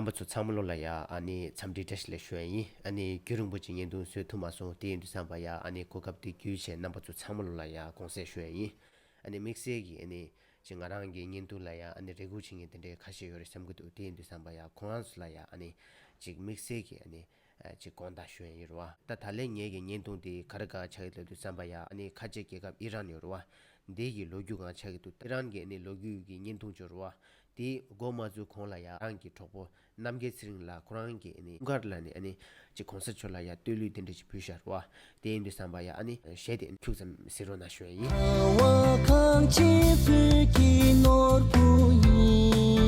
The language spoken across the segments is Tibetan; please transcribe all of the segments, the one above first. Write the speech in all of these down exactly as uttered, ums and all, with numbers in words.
རྣམ་པ་ཚོ་ཚང་མ་ལོ་ལ་ཡ་ཨ་ནི་འཚམས་འདྲི་བཀྲ་ཤིས་བདེ་ལེགས་ཞུ་ཡ་ཡིན། ཨ་ནི་རྒྱུན་རིང་པོ་ཅིག་བརྙན་ཐུང་བཟོས་ཐུབ་མ་སོང་། དེ་ཡིན་དུས་ཙམ་པ་ཡ་ཨ་ནི་གོ་སྐབས་འདི་བརྒྱུད་བྱས་རྣམ་པ་ཚོ་ཚང་མ་ལོ་ལ་ཡ་དགོངས་སེལ་ཞུ་ཡ་ཡིན། ཨ་ནི་དམིགས་བསལ་གྱི་ཨ་ནི་ཅིག་ང་རང་གི་བརྙན་ཐུང་ལ་ཡ་ཨ་ནི་རེ་སྒུག་བྱེད་མཁན་དེ་འདྲའི་ཁ་ཤས་ཡོད་རེད་བསམ་གྱི་འདུག་དེ་ཡིན་དུས་ཙམ་པ་ཡ་ཁོང་རང་ཚོ་ལ་ཡ་ཨ་ནི་ཅིག་དམིགས་བསལ་གྱི་ཨ་ནི་ཅིག་དགོངས་དག་ཞུ་ཡ་ཡིན་རེད་བ། ད་ད་ལན་ངེད་ཀྱི་བརྙན་ཐུང་དེ་ག་རེ་ག་ཆགས་ཀྱི་འདུག་དུས་ཙམ་པ་ཡ་ཨ་ནི་ཁ་ཆེ་རྒྱལ་ཁབ་ཨི་རན་ཡོད་རེད་བ། འདི་གི་ལོ་རྒྱུས་གང་ཆགས་ཀྱི་འདུག་ཨི་རན་གྱི་ཨ་ནི་ལོ་རྒྱུས་ཀྱི་བརྙན་ཐུང་ཅིག་རེད་བ། དེ་འགོ་མ་བཙུགས་གོང་ལ་ཡ་རང་གི་གྲོགས་པོ་རྣམ་རྒྱལ་ཚེ་རིང་ལགས་ཁོ་རང་གིས་ཨ་ནི་ཀུན་དགའ་ལ་ནི་ཨ་ནི་ཅིག་གོང་ས་མཆོག་ལ་ཡ་བསྟོད་གླུ་དེ་འདྲ་ཅིག་ཕུལ་བཞག་རེད་བ། དེ་ཡིན་དུས་ཙམ་པ་ཡ་ཨ་ནི་གཞས་དེ་ཁྱུག་ཙམ་གཟིགས་རོགས་གནང་ཞུ་ཡ་ཡིན། ལྟ་བ་གངས་ཅན་བོད་ཀྱི་ནོར་བུ་ཡིན།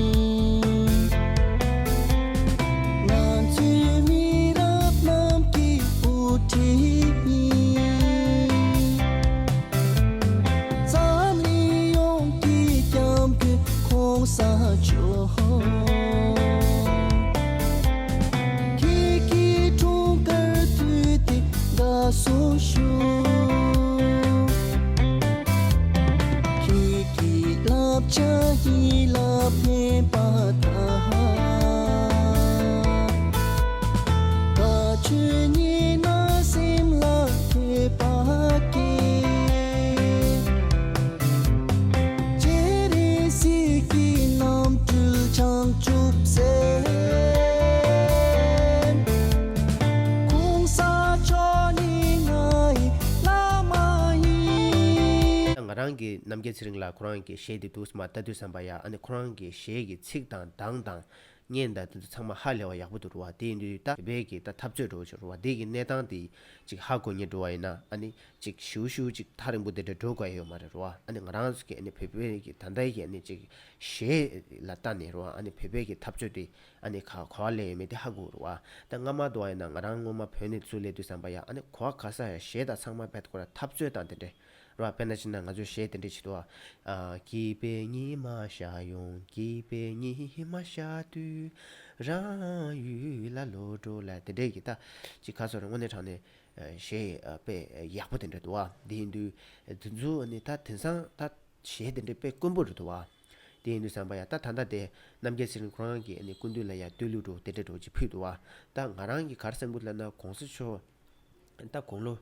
ང་ཚོའི་མི་རབས་རྣམས་ཀྱི་དབུ་ཁྲིད་ཡིན། འཛམ་གླིང་ཡོངས་ཀྱི་སྐྱབས་མགོན་གོང་ས་མཆོག་ཁྱེད་ཀྱི་འཁྲུངས་སྐར་དུས་དེ་དགའ་བསུ་ཞུ། ཁྱེད་ཀྱི་བསླབ་བྱ་ཡིད་ལ་ཕན་པ་དང་། བཀའ་ཆོས་ཉན་ན་སེམས་ལ་འཕྲོད་པ་སྐྱེ། སྤྱན་རས་གཟིགས་ཀྱི་རྣམ་སྤྲུལ་བྱང་ཆུབ་སེམས། གོང་ས་མཆོག་ནི་ང་ཡི་བླ་མ་ཡིན། ང་རང་གི་རྣམ་རྒྱལ་ཚེ་རིང་ལགས་ཁོ་རང་གི་གཞས་དེ་འདུག་སེ་མར་ལྟ་དུས་ཙམ་པ་ཡ་ཨ་ནི་ཁོ་རང་གི་གཞས་ཀྱི་ཚིག་དང་གདངས་དང་། སྙན་དང་དེ་ཚོ་ཚང་མ་ཧ་ལས་པ་ཡག་པོ་འདུག་རེད་བ། དེ་ཡིན་དུས་ད་བོད་པའི་གི་ད་འཐབ་རྩོད་འདྲ་བོ་ཅིག་རེད་བ། དེ་གི་གནས་སྟངས་དེ་ཅིག་ཧ་གོ་མཁན་འདྲ་བ་ཡིན་ན་ཨ་ནི་ཅིག་ཞེ་པོ་ཞེ་པོ་ཅིག་ཐག་རིང་པོ་དེ་འདྲ་འགྲོ་དགོས་ཡོད་མ་རེད་རེད་བ། ཨ་ནི་ང་རང་ཚོ་གི་ཨ་ནི་བོད་པའི་གི་ད་ལྟའི་གི་ཨ་ནི་ཅིག་གཞས་ལ་ལྟ་ནས་རེད་བ། ཨ་ནི་བོད་པའི་གི་འཐབ་རྩོད་དེ་ཨ་ནི་ག་ག་པར་སླེབས་ཡོད་མེད་དེ་ཧ་གོ་རེད་བ། ད་སྔ་མ་འདྲ་བ་ཡིན་ན་ང་རང་སྔོན་མ་བོད་ནས་ཚུར་སླེབས་དུས་ཙམ་པ་ཡ་ཨ་ནི་ག་པར་ག་ས་ཡ་གཞས་དང་ཚང་མ་བེད་ཁོ་ར་འཐབ་རྩོད་དང་དེ་འདྲ་རེད་བ། དཔེར་ན་བྱས་ན་ང་ཚོའི་གཞས་དེ་འདྲ་བྱེད་དུས་ཨ། སྐྱིད་པའི་ཉི་མ་ཤར་ཡོང་། སྐྱིད་པའི་ཉི་མ་ཤར་དུས་རང་ཡུལ་ལ་ལོག་འགྲོ་ལ་དེ་འདྲའི་གི་ད་ཅིག་ག་ཚོད་རེད། དངོས་གནས་དྲང་གནས་གཞས་དཔེ་ཡག་པོ་དེ་འདྲ་འདུག་བ། དེ་ཡིན་དུས་དེ་ཚོ་ནི་ད་དེང་སང་ད་གཞས་དེ་འདྲ་དཔེ་དཀོན་པོ་རེད་འདུག་བ། དེ་ཡིན་དུས་ཙམ་པ་ཡ་ད་ད་ལྟ་དེ་རྣམ་རྒྱལ་ཚེ་རིང་ཁོ་རང་གིས་ནི་སྐུ་མདུན་ལ་ཡ་བསྟོད་གླུ་འདྲ་བོ་དེ་འདྲ་འདྲ་བོ་ཅིག་ཕུལ་འདུག་བ། ད་ང་རང་གིས་ག་རེ་བསམ་གྱི་འདུག་ལབ་ན་གོང་ས་མཆོག་ད་དགུང་ལོ་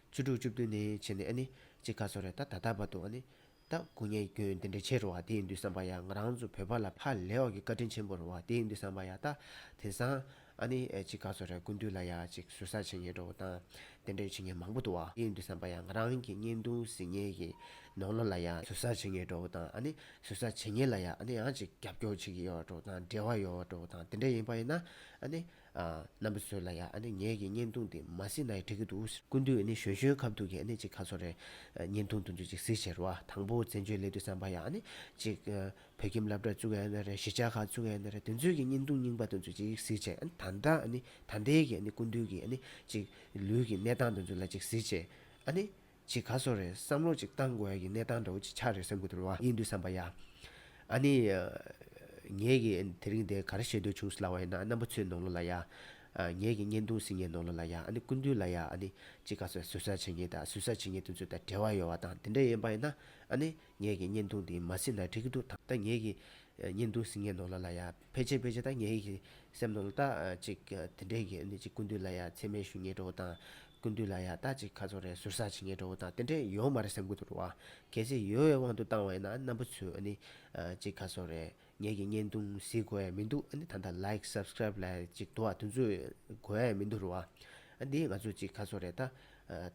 བཅུ་དྲུག་བཅུ་བདུན་ནས་བྱས་ནས་ཨ་ནི་ཅིག་ག་ཚོད་རེད། ད་ད་ལྟ་བར་དུ་ཨ་ནི་ད་སྐུ་ངལ་སྐྱོན་དེ་འདྲ་བྱས་རེད་བ། དེ་ཡིན་དུས་ཙམ་པ་ཡ་ང་རང་ཚོ་བོད་པ་ལ་ཧ་ལས་པ་གི་བཀའ་དྲིན་ཆེན་པོ་རེད་བ། དེ་ཡིན་དུས་ཙམ་པ་ཡ་ད་དེང་སང་ཨ་ནི་ཨེ་ཅིག་ག་ཚོད་རེད། སྐུ་མདུན་ལ་ཡ་ཅིག་ཟུར་ཟ་བྱེད་མཁན་འདྲ་བོ་དང་དེ་འདྲ་བྱེད་མཁན་མང་པོ་འདུག་བ། དེ་ཡིན་དུས་ཙམ་པ་ཡ་ང་རང་གི་བརྙན་ཐུང་གཟིགས་མཁན་གྱི་ནང་ལོགས་ལ་ཡ་ཟུར་ཟ་བྱེད་མཁན་འདྲ་བོ་དང་ཨ་ནི་ཟུར་ཟ་བྱེད་མཁན་ལ་ཡ་ཨ་ནི་ཡང་ཅིག་རྒྱབ་སྐྱོར་བྱེད་ཀྱི་ཡོད་འདྲ་བོ་དང་འབྲེལ་བ་ཡོད་འདྲ་བོ་དང་དེ་འདྲ་ཡིན་པ་ཡིན་ན་ཨ་ནི། ཨ། རྣམ་པ་ཚོ་ལ་ཡ་ཨ་ནི་ངེད་ཀྱི་བརྙན་ཐུང་དེ་མ་གཟིགས་ན་ཡང་འགྲིག་གི་འདུག་སྐུ་མདུན་ཨ་ནི་གཞོན་གཞོན་ཁ་ཐུག་གི་ཨ་ནི་ཅིག་ག་ཚོད་རེད། ཨ། བརྙན་ཐུང་དེ་ཚོ་ཅིག་གཟིགས་བྱས་རེད་བ། དང་པོ་བཙན་བྱོལ་སླེབས་དུས་ཙམ་པ་ཡ་ཨ་ནི་ཅིག་ཨ། བོད་ཁྱིམ་སློབ་གྲྭ་བཙུགས་ཡ་ན་རེད། གཞིས་ཆགས་ཁག་བཙུགས་ཡ་ན་རེད། དེ་ཚོའི་གི་བརྙན་ཐུང་རྙིང་པ་དེ་ཚོ་ཅིག་གཟིགས་བྱས། ཨ་ནི་ད་ལྟ་ཨ་ནི་ད་ལྟའི་གི་ཨ་ནི་སྐུ་མདུན་གྱི་ཨ་ནི་ཅིག་ལུས་ཀྱི་གནས་སྟངས་དེ་ཚོ་ལ་ཅིག་གཟིགས་བྱས། ཨ་ནི། ཅིག་ག་ཚོད་རེད། བསམ་བློ་ཅིག་བཏང་དགོས་ཡ་གི་གནས་སྟངས་འདྲ་བོ་ཅིག་ཆགས་རེད་བསམ་གྱི་འདུག་རེད་བ། ཡིན་དུས་ཙམ་པ་ཡ། ཨ་ནི། ངས་ཀྱི་དེ་རིང་དེ་ག་རེ་བཤད་འདོད་བྱུང་ཟེར་ལབ་པ་ཡིན་ན་རྣམ་པ་ཚོའི་ནང་ལོགས་ལ་ཡ། ངས་ཀྱི་བརྙན་ཐུང་གཟིགས་མཁན་ནང་ལོགས་ལ་ཡ་ཨ་ནི་སྐུ་མདུན་ལ་ཡ་ཨ་ནི་ཅིག་ག་ཚོད་ཟུར་ཟ་བྱེད་མཁན་དང་ཟུར་ཟ་བྱེད་མཁན་དེ་ཚོ་དང་འབྲེལ་བ་ཡོད་པ་དང་དེ་འདྲ་ཡིན་པ་ཡིན་ན་ཨ་ནི་ངས་ཀྱི་བརྙན་ཐུང་དེ་མ་གཟིགས་ན་འགྲིག་གི་འདུག་ད་ངས་ཀྱི། བརྙན་ཐུང་གཟིགས་མཁན་ནང་ལོགས་ལ་ཡ་ཕལ་ཆེར་ཕལ་ཆེར་ད་ངའི་གི་སེམས་ནང་ལ་ད་ཅིག་དེ་འདྲའི་གི་ནི་ཅིག་སྐུ་མདུན་ལ་ཡ་མཚན་སྨད་ཞུ་མཁན་འདྲ་བོ་དང་སྐུ་མདུན་ལ་ཡ་ད་ཅིག་ག་ཚོད་རེད་ཟུར་ཟ་བྱེད་མཁན་འདྲ་བོ་དང་དེ་འདྲ་ཡོད་མ་རེད་བསམ་གྱི་འདུག་རེད་བ། གལ་སྲིད་ཡོད་པའི་དབང་དུ་བཏང་བ་ཡིན་ན་རྣམ་པ་ཚོས་ཨ་ནི་ཅིག་ག་ཚོད་རེད་ངའི་གི་བརྙན་ཐུང་གཟིགས་དགོས་ཡ་མི་འདུག་ཨ་ནི་ད་ལྟ་ལའིཀ་སབ་སི་ཀ་རའིབ་ལ་ཅིག་འདུག་བ། དེ་ཚོ་དགོས་ཡ་མི་འདུག་རེད་བ། ཨ་འདི་ང་ཚོ་ཅིག་ག་ཚོད་རེད་ད་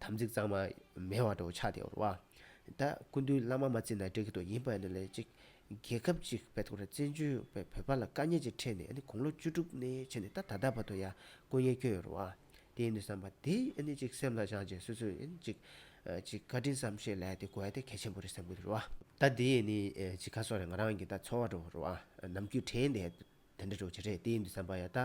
དམ་ཚིག་གཙང་མ་མེད་པ་འདྲ་བོ་ཆགས་བསྡད་ཡོད་རེད་བ། ད་སྐུ་མདུན་བླ་མ་མ་བརྩིས་ན་འགྲིག་གི་འདུག་ཡིན་པ་ཡིན་ན་ལས་ཅིག་རྒྱལ་ཁབ་ཅིག་བེད་ཁོ་ར་བཙན་བྱོལ་བོད་པ་ལ་དཀའ་ངལ་ཅིག་འཕྲད་ནས་ཨ་ནི་དགུང་ལོ་བཅུ་དྲུག་ནས་བྱས་ནས་ད་ད་ལྟ་བར་དུ་ཡ་སྐུ་ངལ་སྐྱོན་ཡོད་རེད་བ། དེ་ཡིན་དུས་ཙམ་པ་དེ་ཨ་ནི་ཅིག་སེམས་ལ་བཅངས་བྱས་སོ་སོས་ཨ་ནི་ཅིག་ཅིག་བཀའ་དྲིན་བསམ་ཤེས་ལབ་ཡ་དེ་དགོས་ཡ་དེ་གལ་ཆེན་པོ་རེད་བསམ་གྱི་འདུག་རེད་བ། ད་དེ་ཨ་ནི་ཅིག་ག་ཚོད་རེད་ང་རང་གི་ད་ཚོར་བ་འདྲ་བོ་རེད་བ། ནམ་རྒྱུན་དྲན་བསྡད་དེ་འདྲ་འདྲ་བོ་ཅིག་རེད། དེ་ཡིན་དུས་ཙམ་པ་ཡ་ད།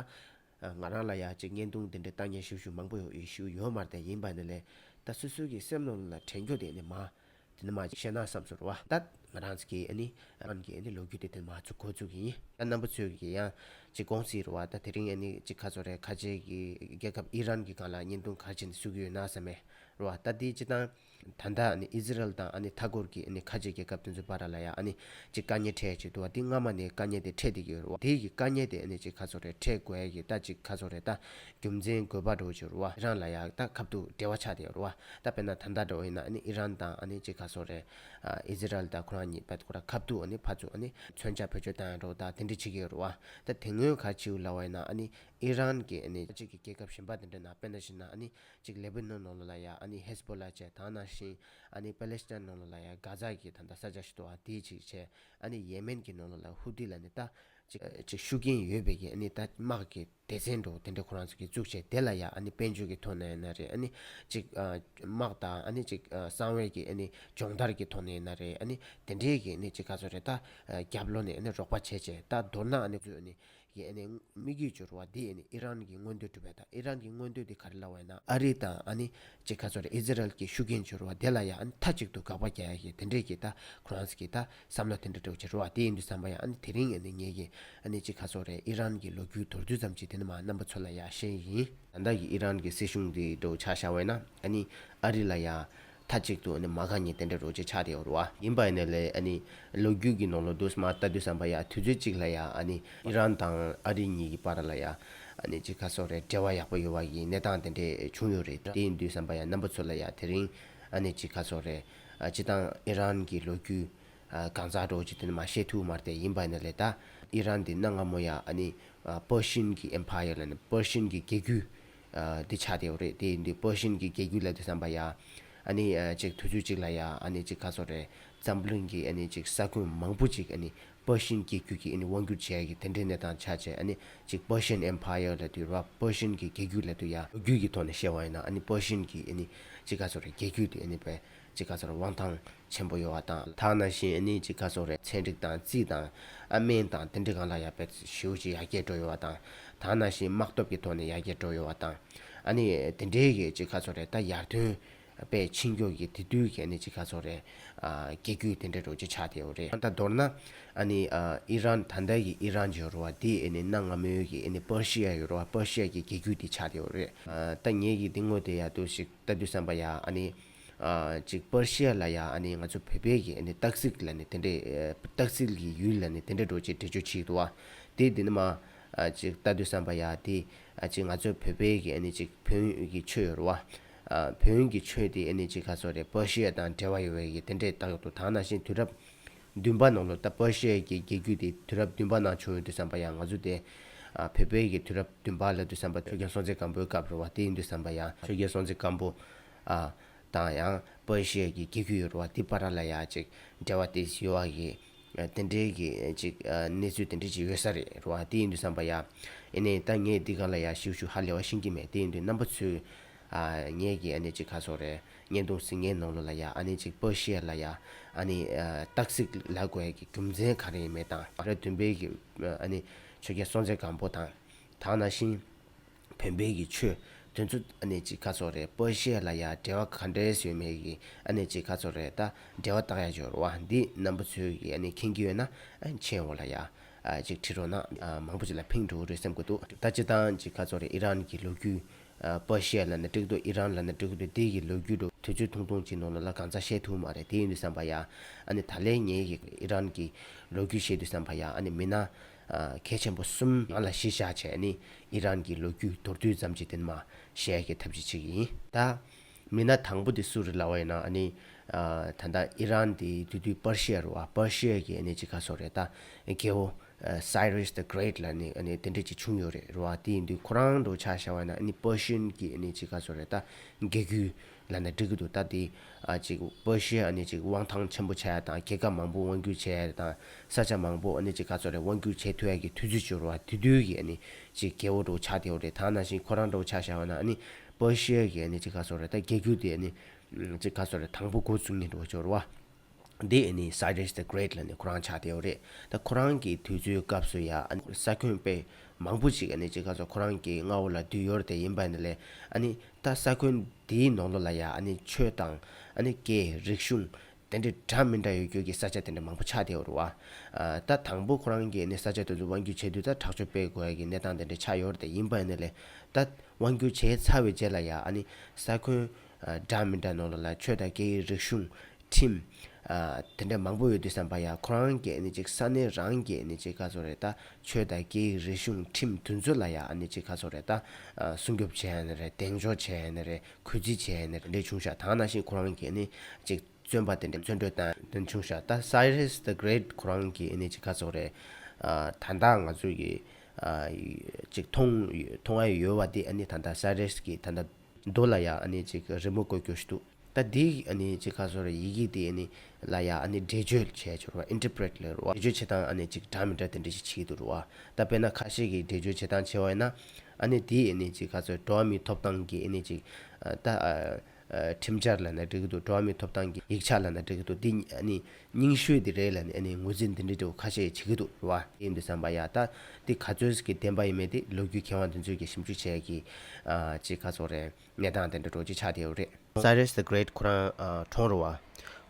ང་རང་ལ་ཡ་ཅིག་བརྙན་ཐུང་དེ་འདྲའི་ལྟ་མཁན་ཞུ་ཞུ་མང་པོ་ཡོད་ཞུ་ཡོད་མ་རེད་དེ་ཡིན་པ་ནི་ལས་ད་སོ་སོའི་གི་སེམས་ནང་ལ་དྲན་རྒྱུ་དེ་ནི་མ་དེ་ནི་མ་ཅིག་བཤད་ན་བསམ་སོང་རེད་བ། ད་ ང་རང་ཚོ་གི་ཨ་ནི་ཨི་རན་གྱི་ཨ་ནི་ལོ་རྒྱུས་དེ་དེ་མ་ཚུགས་འགོ་བཙུགས་ཀྱི་ཡིན། ད་རྣམ་པ་ཚོས་ཀྱི་ཡང་ཅིག་དགོངས་སྲིད་རེད་བ། ད་དེ་རིང་ཨ་ནི་ཅིག་ག་ཚོད་རེད། ཁ་ཆེ་གི་རྒྱལ་ཁབ་ཨི་རན་གྱི་སྒང་ལ་བརྙན་ཐུང་ག་རེ་བྱས་ནས་བཟོ་གི་ཡོད་ན་བསམ་མེད་རེད་བ། ད་དེ་སྤྱིར་བཏང་ད་ལྟ་ཨ་ནི་ཨི་ཟི་རལ་དང་ཨ་ནི་མཐའ་འཁོར་གྱི་ཨ་ནི་ཁ་ཆེ་རྒྱལ་ཁབ་དེ་ཚོའི་བར་ལ་ཡ་ཨ་ནི་ཅིག་དཀའ་ངལ་འཕྲད་ཀྱི་འདུག་བ། དེ་སྔ་མ་ནས་དཀའ་ངལ་དེ་འཕྲད་བསྡད་ཀྱི་ཡོད་རེད་བ། དེ་གི་དཀའ་ངལ་དེ་ཨ་ནི་ཅིག་ག་ཚོད་རེད་འཕྲད་དགོས་ཡ་གི་ད་ཅིག་ག་ཚོད་རེད། ད་རྒྱུ་མཚན་དགོས་པ་འདྲ་བོ་ཅིག་རེད་བ། ཨི་རན་ལ་ཡ་ད་ཁ་ཐུག་འབྲེལ་བ་ཆགས་བསྡད་ཡོད་རེད་བ། ད་དཔེར་ན་ད་ལྟ་འདྲ་བོ་ཡིན་ན་ཨ་ནི་ཨི་རན་དང་ཨ་ནི་ཅིག་ག་ཚོད་རེད། ཨ་ཨི་ཟི་རལ་དང་ཁོ་རང་གཉིས་བར་ཁོ་རང་ཁ་ཐུག་ཨ་ནི་ཕར་ཚུར་ཨ་ནི་མཚོན་ཆ་བེད་སྤྱོད་བཏང་ཡ་འདྲ་བོ་ད་དེ་འདྲ་བྱེད་ཀྱི་ཡོད་རེད་བ། ད་དེ་སྔོན་ག་རེ་བྱེད་ཀྱི་ཡོད་ལབ་པ་ཡིན་ན་ཨ་ནི་ཨི་རན་གྱི་ཨ་ནི་ཅིག་གི་རྒྱལ་ཁབ་གཞན་པ་དེ་འདྲ་ནང་དཔེར་ན་བཞག་ན་ཨ་ནི་ཅིག་ལེ་བྷ་ནོན་ནང་ལོགས་ལ་ཡ་ཨ་ནི་ཧེ་ཟི་བྷོ་ལ་བྱས། ད་ནང་བཞིན་ཨ་ནི་པེ་ལེ་སི་ཐན་ནང་ལོགས་ལ་ཡ་གྷ་ཛ་གི་ད་ལྟ་ས་ཆ་ཞིག་འདུག་བ། དེ་ཅིག་བྱས། ཨ་ནི་ཡེ་མེན་གྱི་ནང་ལོགས་ལ་ཧུ་ཏི་ལབ་ནས་ད་ཅིག་ཅིག་ཤུགས་རྐྱེན་ཡོད་པའི་གི་ཨ་ནི་ད་དམག་གི་སྡེ་ཚན་འདྲ་བོ་དེ་འདྲ་ཁོ་རང་ཚོ་གིས་བཙུགས་བྱས། དེ་ལ་ཡ་ཨ་ནི་དཔལ་འབྱོར་གྱི་ཐོག་ནས་ཡིན་ན་རེད། ཨ་ནི་ཅིག་ཨ་དམག་དང་ཨ་ནི་ཅིག་ཨ་གསང་བའི་གི་ཨ་ནི་སྦྱོང་བརྡར་གྱི་ཐོག་ནས་ཡིན་ན་རེད། ཨ་ནི་དེ་འདྲའི་གི་ཨ་ནི་ཅིག་ག་ཚོད་རེད། ད་ཨ་རྒྱབ་ལོགས་ནས་ཨ་ནི་རོགས་པ་བྱས་བྱས། ད་མདོར་ན་ཨ་ནི་ཚོས་ཨ་ནི་གི་ཨ་ནི་དམིགས་ཡུལ་ཅིག་རེད་བ། འདི་ཨ་ནི་ཨི་རན་གྱི་མངོན་འདོད་སྒྲུབ་པ་དང་། ཨི་རན་གྱི་མངོན་འདོད་དེ་ག་རེ་ལབ་པ་ཡིན་ན་ཨ་རི་དང་ཨ་ནི་ཅིག་ག་ཚོད་རེད། ཨི་ཟི་རལ་གྱི་ཤུགས་རྐྱེན་ཅིག་རེད་བ། དེ་ལ་ཡ་ཨ་ནི་མཐའ་གཅིག་ཏུ་དགག་པ་རྒྱག་ཡ་གི་དེ་འདྲའི་གི་ད་ཁོ་རང་ཚོ་གི་ད་བསམ་བློ་དེ་འདྲ་འདྲ་བོ་ཅིག་རེད་བ། དེ་ཡིན་དུས་ཙམ་པ་ཡ་ཨ་ནི་དེ་རིང་ཨ་ནི་ངེད་ཀྱིས་ཨ་ནི་ཅིག་ག་ཚོད་རེད། ཨི་རན་གྱི་ལོ་རྒྱུས་མདོར་བསྡུས་ཙམ་ཅིག་དེ་ནི་མ་རྣམ་པ་ཚོ་ལ་ཡ་བཤད་ཡིན། ད་ལྟ་གི་ཨི་རན་གྱི་སྲིད་གཞུང་འདི་འདྲ་བོ་ཆ་བཞག་པ་ཡིན་ན་ཨ་ནི་ཨ་རི་ལ་ཡ་མཐའ་གཅིག་ཏུ་ཨ་ནི་མ་དགའ་མཁན་དེ་འདྲ་འདྲ་བོ་ཅིག་ཆགས་བསྡད་ཡོད་རེད་བ། ཡིན་པ་ཡིན་ནའི་ལས་ཨ་ནི་ལོ་རྒྱུས་ཀྱི་ནང་ལོགས་འདུག་སེ་མར་ལྟ་དུས་ཙམ་པ་ཡ་དུས་ཚོད་ཅིག་ལ་ཡ་ཨ་ནི་ཨི་རན་དང་ཨ་རི་གཉིས་ཀྱི་བར་ལ་ཡ་ཨ་ནི་ཅིག་ག་ཚོད་རེད། འབྲེལ་བ་ཡག་པོ་ཡོད་པ་གི་གནས་སྟངས་དེ་འདྲ་བྱུང་ཡོད་རེད། དེ་ཡིན་དུས་ཙམ་པ་ཡ་རྣམ་པ་ཚོ་ལ་ཡ་དེ་རིང་ཨ་ནི་ཅིག་ག་ཚོད་རེད། ཨ་སྤྱིར་བཏང་ཨི་རན་གྱི་ལོ་རྒྱུས་ཨ་གང་ཟག་འདྲ་བོ་ཅིག་དེ་ནི་མ་བཤད་ཐུབ་མ་རེད་དེ། ཡིན་པ་ཡིན་ནའི་ལས་ད་ཨི་རན་འདི་གནའ་སྔ་མོ་ཡ་ཨ་ནི་ཨ་པར་ཤིན་གྱི་ཨེམ་ཕ་ཡར་ལབ་ནས་པར་ཤིན་གྱི་རྒྱལ་རྒྱུད་ཨ་འདི་ཆགས་བསྡད་ཡོད་རེད། དེ་ཡིན་དུས་པར་ཤིན་གྱི་རྒྱལ་རྒྱུད་ལབ་དུས་ཙམ་པ་ཡ་ཨ་ནི་ཨ་ཅིག་དུས་ཚོད་ཅིག་ལ་ཡ་ཨ་ནི་ཅིག་ག་ཚོད་རེད། འཛམ་གླིང་གི་ཨ་ནི་ཅིག་ས་ཁུལ་མང་པོ་ཅིག་ཨ་ནི་པར་ཤིན་རྒྱལ་རྒྱུད་ཀྱིས་ཨ་ནི་དབང་བསྒྱུར་བྱས་ཀྱི་དེ་འདྲའི་གནས་སྟངས་ཆགས་བྱས། ཨ་ནི་ཅིག་པར་ཤིན་ཨེམ་ཕ་ཡར་ལབ་དུས་རེད་བ། པར་ཤིན་གྱི་རྒྱལ་རྒྱུད་ལབ་དུས་ཡ་ལོ་རྒྱུས་ཀྱི་ཐོག་ནས་བཤད་པ་ཡིན་ན་ཨ་ནི་པར་ཤིན་གྱི་ཨ་ནི་ཅིག་ག་ཚོད་རེད། རྒྱལ་རྒྱུད་དེ་ཨ་ནི་དཔེ་ཅིག་ག་ཚོད་རེད། དབང་ཐང་ཆེན་པོ་ཡོད་པ་དང་། ད་ནང་བཞིན་ཨ་ནི་ཅིག་ག་ཚོད་རེད། ཚན་རིག་དང་རྩིས་དང་ཨ་སྨན་དང་དེ་འདྲའི་སྒང་ལ་ཡ་དཔེ་ཞེ་པོ་ཅིག་ཡར་རྒྱས་འགྲོ་ཡོད་པ་དང་། ད་ནང་བཞིན་དམག་སྟོབས་ཀྱི་ཐོག་ནས་ཡར་རྒྱས་འགྲོ་ཡོད་པ་དང་། ཨ་ནི་དེ་འདྲའི་གི་ཅིག་ག་ཚོད་རེད། ད་ཡར་ཐོན་དཔེ་ཕྱིན་མགྱོགས་ཀྱི་དེ་དུས་ཀྱི་ཨ་ནི་ཅིག་ག་ཚོད་རེད། ཨ་རྒྱལ་རྒྱུད་དེ་འདྲ་འདྲ་བོ་ཅིག་ཆགས་བསྡད་ཡོད་རེད། ད་མདོར་ན་ཨ་ནི་ཨ་ཨི་རན། ད་ལྟ་གི་ཨི་རན་ཡོད་རེད་བ། དེ་ཨ་ནི་གནའ་སྔ་མོའི་གི་ཨ་ནི་པར་ཤི་ཡ་ཡོད་རེད་བ། པར་ཤི་ཡ་གི་རྒྱལ་རྒྱུད་དེ་ཆགས་བསྡད་ཡོད་རེད། ཨ་ད་ངས་གི་འདི་དངོས་དེ་ཡ་འདུག་ཞིག་ལྟ་དུས་ཙམ་པ་ཡ་ཨ་ནི་ཨ་ཅིག་པར་ཤི་ཡ་ལ་ཡ་ཨ་ནི་ང་ཚོ་བོད་པའི་གི་ཨ་ནི་སྟག་གཟིག་ལབ་ནས་དེ་འདྲའི་ཨ་སྟག་གཟིག་གི་ཡུལ་ལབ་ནས་དེ་འདྲ་འདྲ་བོ་ཅིག་འགྲེལ་བརྗོད་བྱེད་ཀྱི་འདུག་བ། དེ་འདི་ནི་མ་ཨ་ཅིག་ལྟ་དུས་ཙམ་པ་ཡ་དེ་ཨ་ཅིག་ང་ཚོ་བོད་པའི་གི་ཨ་ནི་ཅིག་བོན་གྱི་ཆོས་ཡོད་རེད་བ། ཨ་བོན་གྱི་ཆོས་དེ་ཨ་ནི་ཅིག་ག་ཚོད་རེད། པར་ཤི་ཡ་དང་འབྲེལ་བ་ཡོད་པའི་གི་དེ་འདྲའི་རྟགས་འདུག་ད་ནང་བཞིན་དུས་རབས་བདུན་པ་ནང་ལོ། ད་པར་ཤི་ཡ་གི་རྒྱལ་རྒྱུད་དེ་དུས་རབས་བདུན་པ་ནང་བྱུང་ཡོད་དུས་ཙམ་པ་ཡ་ང་ཚོ་དེ་ཨ་བོད་པའི་གི་དུས་རབས་བདུན་པ་ལབ་དུས་ཙམ་པ་ཆོས་རྒྱལ་སྲོང་བཙན་སྒམ་པོའི་སྐབས་རེད་བ། དེ་ཡིན་དུས་ཙམ་པ་ཡ་ཆོས་རྒྱལ་སྲོང་བཙན་སྒམ་པོ་ཨ་དང་ཡང་པར་ཤི་ཡ་གི་རྒྱལ་རྒྱུད་ཡོད་རེད་བ། དེ་བར་ལ་ཡ་ཅིག་འབྲེལ་བ་དེ་ཡོད་པ་གི་དེ་འདྲའི་གི་ཅིག་ཨ་གནས་ཚུལ་དེ་འདྲ་ཅིག་ཡོད་ས་རེད་རེད་བ། དེ་ཡིན་དུས་ཙམ་པ་ཡ་ཨ་ནི་ད་ངས་འདི་སྒང་ལ་ཡ་ཞིབ་ཞིབ་ཧ་ལས་པ་ཤེས་ཀྱི་མེད། དེ་ཡིན་དུས་རྣམ་པ་ཚོས་ཨ་ངས་གི་ཨ་ནི་ཅིག་ག་ཚོད་རེད། བརྙན་ཐུང་གཟིགས་མཁན་ནང་ལོགས་ལ་ཡ་ཨ་ནི་ཅིག་པར་ཤི་ཡ་ལ་ཡ་ཨ་ནི་ཨ་སྟག་གཟིག་ལབ་དགོས་ཡ་གི་རྒྱུ་མཚན་ག་རེ་ཡིན་མེད་དང་། དུས་རབས་བདུན་པའི་གི་ཨ་ནི་ཆོས་རྒྱལ་སྲོང་བཙན་སྒམ་པོ་དང་། ད་ནང་བཞིན་བོན་པོའི་གི་ཆོས་དེ་ཚོ་ཨ་ནི་ཅིག་ག་ཚོད་རེད། པར་ཤི་ཡ་ལ་ཡ་འབྲེལ་བ་ག་འདྲས་ཡོད་མེད་གི་ཨ་ནི་ཅིག་ག་ཚོད་རེད། ད་འབྲེལ་བ་བཏགས་ཡ་ཅིག་ཡོད་རེད་བ། འདི་རྣམ་པ་ཚོས་གི་ཨ་ནི་མཁྱེན་གྱི་ཡོད་ན་ཨ་མཆན་འོག་ལ་ཡ་ཨ་ཅིག་བྲིས་རོགས་གནང་། ཨ་མང་པོ་ཅིག་ལ་ཕན་འགྲོ་གི་རེད་བསམ་གྱི་འདུག་ད་སྤྱིར་བཏང་ཅིག་ག་ཚོད་རེད། ཨི་རན་གྱི་ལོ་རྒྱུས་ཨ་པར་ཤི་ཡ་ལབ་ན་འགྲིག་འདུག་ཨི་རན་ལབ་ན་འགྲིག་འདུག་དེ་གི་ལོ་རྒྱུས་འདྲ་དུས་ཚོད་ཐུང་ཐུང་ཅིག་ནང་ལ་ལ་གང་ཚ་བཤད་ཐུབ་མ་རེད། དེ་ཡིན་དུས་ཙམ་པ་ཡ་ཨ་ནི་ད་ལན་ངས་གི་ཨི་རན་གྱི་ལོ་རྒྱུས་བཤད་དུས་ཙམ་པ་ཡ་ཨ་ནི་མི་སྣ་ཨ་གལ་ཆེན་པོ་གསུམ་ནང་ལ་གཞི་བཞག་བྱས་ཨ་ནི་ཨི་རན་གྱི་ལོ་རྒྱུས་མདོར་བསྡུས་ཙམ་ཅིག་དེ་ནི་མ་བཤད་ཀྱི་ཐབས་ཤེས་བྱེད་ཀྱི་ཡིན། ད་མི་སྣ་དང་པོ་དེ་སུ་རེད་ལབ་པ་ཡིན་ན་ཨ་ནི་ཨ་ད་ལྟ་ཨི་རན་དེ་དེ་དུས་པར་ཤི་ཡ་རེད་བ། པར་ཤི་ཡ་གི་ཨ་ནི་ཅིག་ག་ཚོད་རེད། ད་རྒྱལ་པོ་ཨ་Cyrus the Great ལབ་ནས་ཨ་ནི་དེ་འདྲ་ཅིག་བྱུང་ཡོད་རེད་རེད་བ། དེ་ཡིན་དུས་ཁོ་རང་འདྲ་ཆ་བཞག་པ་ཡིན་ན་ཨ་ནི་པར་ཤི་ཡན་གྱི་ཨ་ནི་ཅིག་ག་ཚོད་རེད། ད་རྒྱལ་རྒྱུད་ལབ་ན་འགྲིག་གི་འདུག་ད་དེ་ཨ་ཅིག་པར་ཤི་ཡ་ཨ་ནི་ཅིག་དབང་ཐང་ཆེན་པོ་ཆགས་ཡ་དང་རྒྱལ་ཁབ་མང་པོ་དབང་སྒྱུར་བྱས་ཡ་དང་ས་ཆ་མང་པོ་ཨ་ནི་ཅིག་ག་ཚོད་རེད། དབང་སྒྱུར་བྱེད་ཐུབ་ཡ་གི་དུས་ཚོད་ཅིག་ཡོད་རེད་བ། དེ་དུས་ཀྱི་ཨ་ནི་ཅིག་རྒྱལ་པོ་འདྲ་ཆགས་བསྡད་ཡོད་རེད། ད་ནང་བཞིན་ཁོ་རང་འདྲ་ཆ་བཞག་པ་ན་ཨ་ནི་པར་ཤི་ཡ་གི་ཨ་ནི་ཅིག་ག་ཚོད་རེད། ད་རྒྱལ་རྒྱུད་དེ་ཨ་ནི་ཅིག་ག་ཚོད་རེད། དང་པོ་འགོ་བཙུགས་མཁན་འདྲ་བོ་ཅིག་ཡོད་རེད་བ། འདི་ཨ་ནི་Cyrus the Great ལབ་ནས་ཁོ་རང་ཆགས་བསྡད་ཡོད་རེད། ད་ཁོ་རང་གི་དུས་ཚོད་སྐབས་སུ་ཡ་ཨ་ནི་ས་ཁྱོན་དཔེ་མང་པོ་ཅིག་ཨ་ནི་ཅིག་ག་ཚོད་ཁོ་རང་གི་མངའ་འོག་ལ་བསྡུས་ཡོད་རེད། དེ་ཡིན་པ་ཡིན་ན་ལས་ཨ་ནི་ད་ས་ཁྱོན་འདིའི་ནང་ལོགས་ལ་ཡ་ཨ་ནི་ཆོས་དང་ཨ་ནི་སྐད་རིག་གཞུང་ དེ་འདྲའི་འདྲ་མི་འདྲ་ཡོད་རྒྱུ་གི་ས་ཆ་དེ་འདྲ་མང་པོ་ཆགས་བསྡད་ཡོད་རེད་བ། ཨ་ད་དང་པོ་ཁོ་རང་གིས་ནི་ས་ཆ་དེ་ཚོ་དབང་སྒྱུར་བྱེད་དུས་ད་དྲག་སྤྱོད་སྤེལ་དགོས་ཡ་གི་གནས་སྟངས་དེ་འདྲ་ཆགས་ཡོད་རེད། དེ་ཡིན་པ་ཡིན་ན་ལས་ད་དབང་སྒྱུར་བྱས་ཚར་བའི་རྗེས་ལ་ཡ་ཨ་ནི་ས་ཁུལ་ཨ་འདྲ་མི་འདྲ་ནང་ལ་ལ་ཆོས་དང་སྐད་ཡིག་རིག་གཞུང་ཁྲིམས་ཨ་དེ་འདྲ་མང་པོ་ཡོད་དུས་ཙམ་པ་ཡ་ཁོ་རང་གིས་ནི་ཅིག་ས་གནས་རང་གིས་ནི་ཅིག་ག་ཚོད་རེད། ད་ཆོས་དང་སྐད་ཡིག་རིག་གཞུང་ཁྲིམས་དེ་ཚོ་ལ་ཡ་ཨ་ནི་ཅིག་ག་ཚོད་རེད། ད་ཨ་སྲུང་སྐྱོབ་བྱས་ཡ་ནི་རེད། གདེང་འཇོག་བྱས་ཡ་ནི་རེད། གུས་བརྩི་བྱས་ཡ་ནི་རེད། དེ་འདྲ་བྱུང་ཤག་དེ་ནང་བཞིན་ཁོ་རང་གིས་ནི་ཅིག་བཙོན་པ་དེ་འདྲ་བཙོན་གྲོལ་བཏང་དེ་བྱུང་ཤག་ད་Cyrus the Great ཁོ་རང་གིས་ཨ་ནི་ཅིག་ག་ཚོད་རེད། ཨ་ད་ལྟ་ང་ཚོ་གི་ཨ་ཅིག་མཐོང་མཐོང་ཡ་ཡོད་པ་དེ་ཨ་ནི་ད་ལྟ་Cyrus གི་ད་ལྟ་རྡོ་ལ་ཡ་ཨ་ནི་ཅིག་རི་མོ་བཀོད་རྒྱུ་ཞིག་འདུག་ད་འདི་ཨ་ནི་ཅིག་ག་ཚོད་རེད། ཡི་གེ་དེ་ཨ་ནི་ལ་ཡ་ཨ་ནི་འགྲེལ་བརྗོད་བྱས་ཆོག་རེད་བ། Interpret ལབ་རེད་བ། འགྲེལ་བརྗོད་བྱེད་སྟངས་ཨ་ནི་ཅིག་འདྲ་མི་འདྲ་དེ་འདྲ་ཞིག་བྱེད་ཀྱི་འདུག་རེད་བ། ད་དཔེར་ན་ཁ་ཤས་ཀྱིས་འགྲེལ་བརྗོད་བྱེད་སྟངས་བྱས་པ་ཡིན་ན་ཨ་ནི་དེ་ཨ་ནི་ཅིག་ག་ཚོད་འགྲོ་བ་མིའི་ཐོབ་ཐང་གི་ཨ་ནི་ཅིག་ཨ་ད་ཨ། ཨ་ཁྲིམས་འཆར་ལབ་ན་འགྲིག་གི་འདུག་འགྲོ་བ་མིའི་ཐོབ་ཐང་གི་ཡིག་ཆ་ལབ་ན་འགྲིག་གི་འདུག་འདི་ཨ་ནི་རྙིང་ཤོས་འདི་རེད་ལབ་ནས་ཨ་ནི་ངོས་འཛིན་འདི་འདྲ་འདྲ་བོ་ཁ་ཤས་བྱེད་ཀྱི་འདུག་རེད་བ། དེ་ཡིན་དུས་ཙམ་པ་ཡ་ད་འདི་ག་ཚོད་ཀྱི་བདེན་པ་ཡིན་མིན་དེ་ལོ་རྒྱུས་མཁས་དབང་དེ་ཚོས་ཀྱི་ཞིབ་འཇུག་བྱས་ཀྱི་ཨ་ཅིག་ག་ཚོད་རེད། གནས་སྟངས་དེ་འདྲ་འདྲ་བོ་ཅིག་ཆགས་བསྡད་ཡོད་རེད། Cyrus the Great ཁོ་རང་ཨ་གྲོངས་རེད་བ།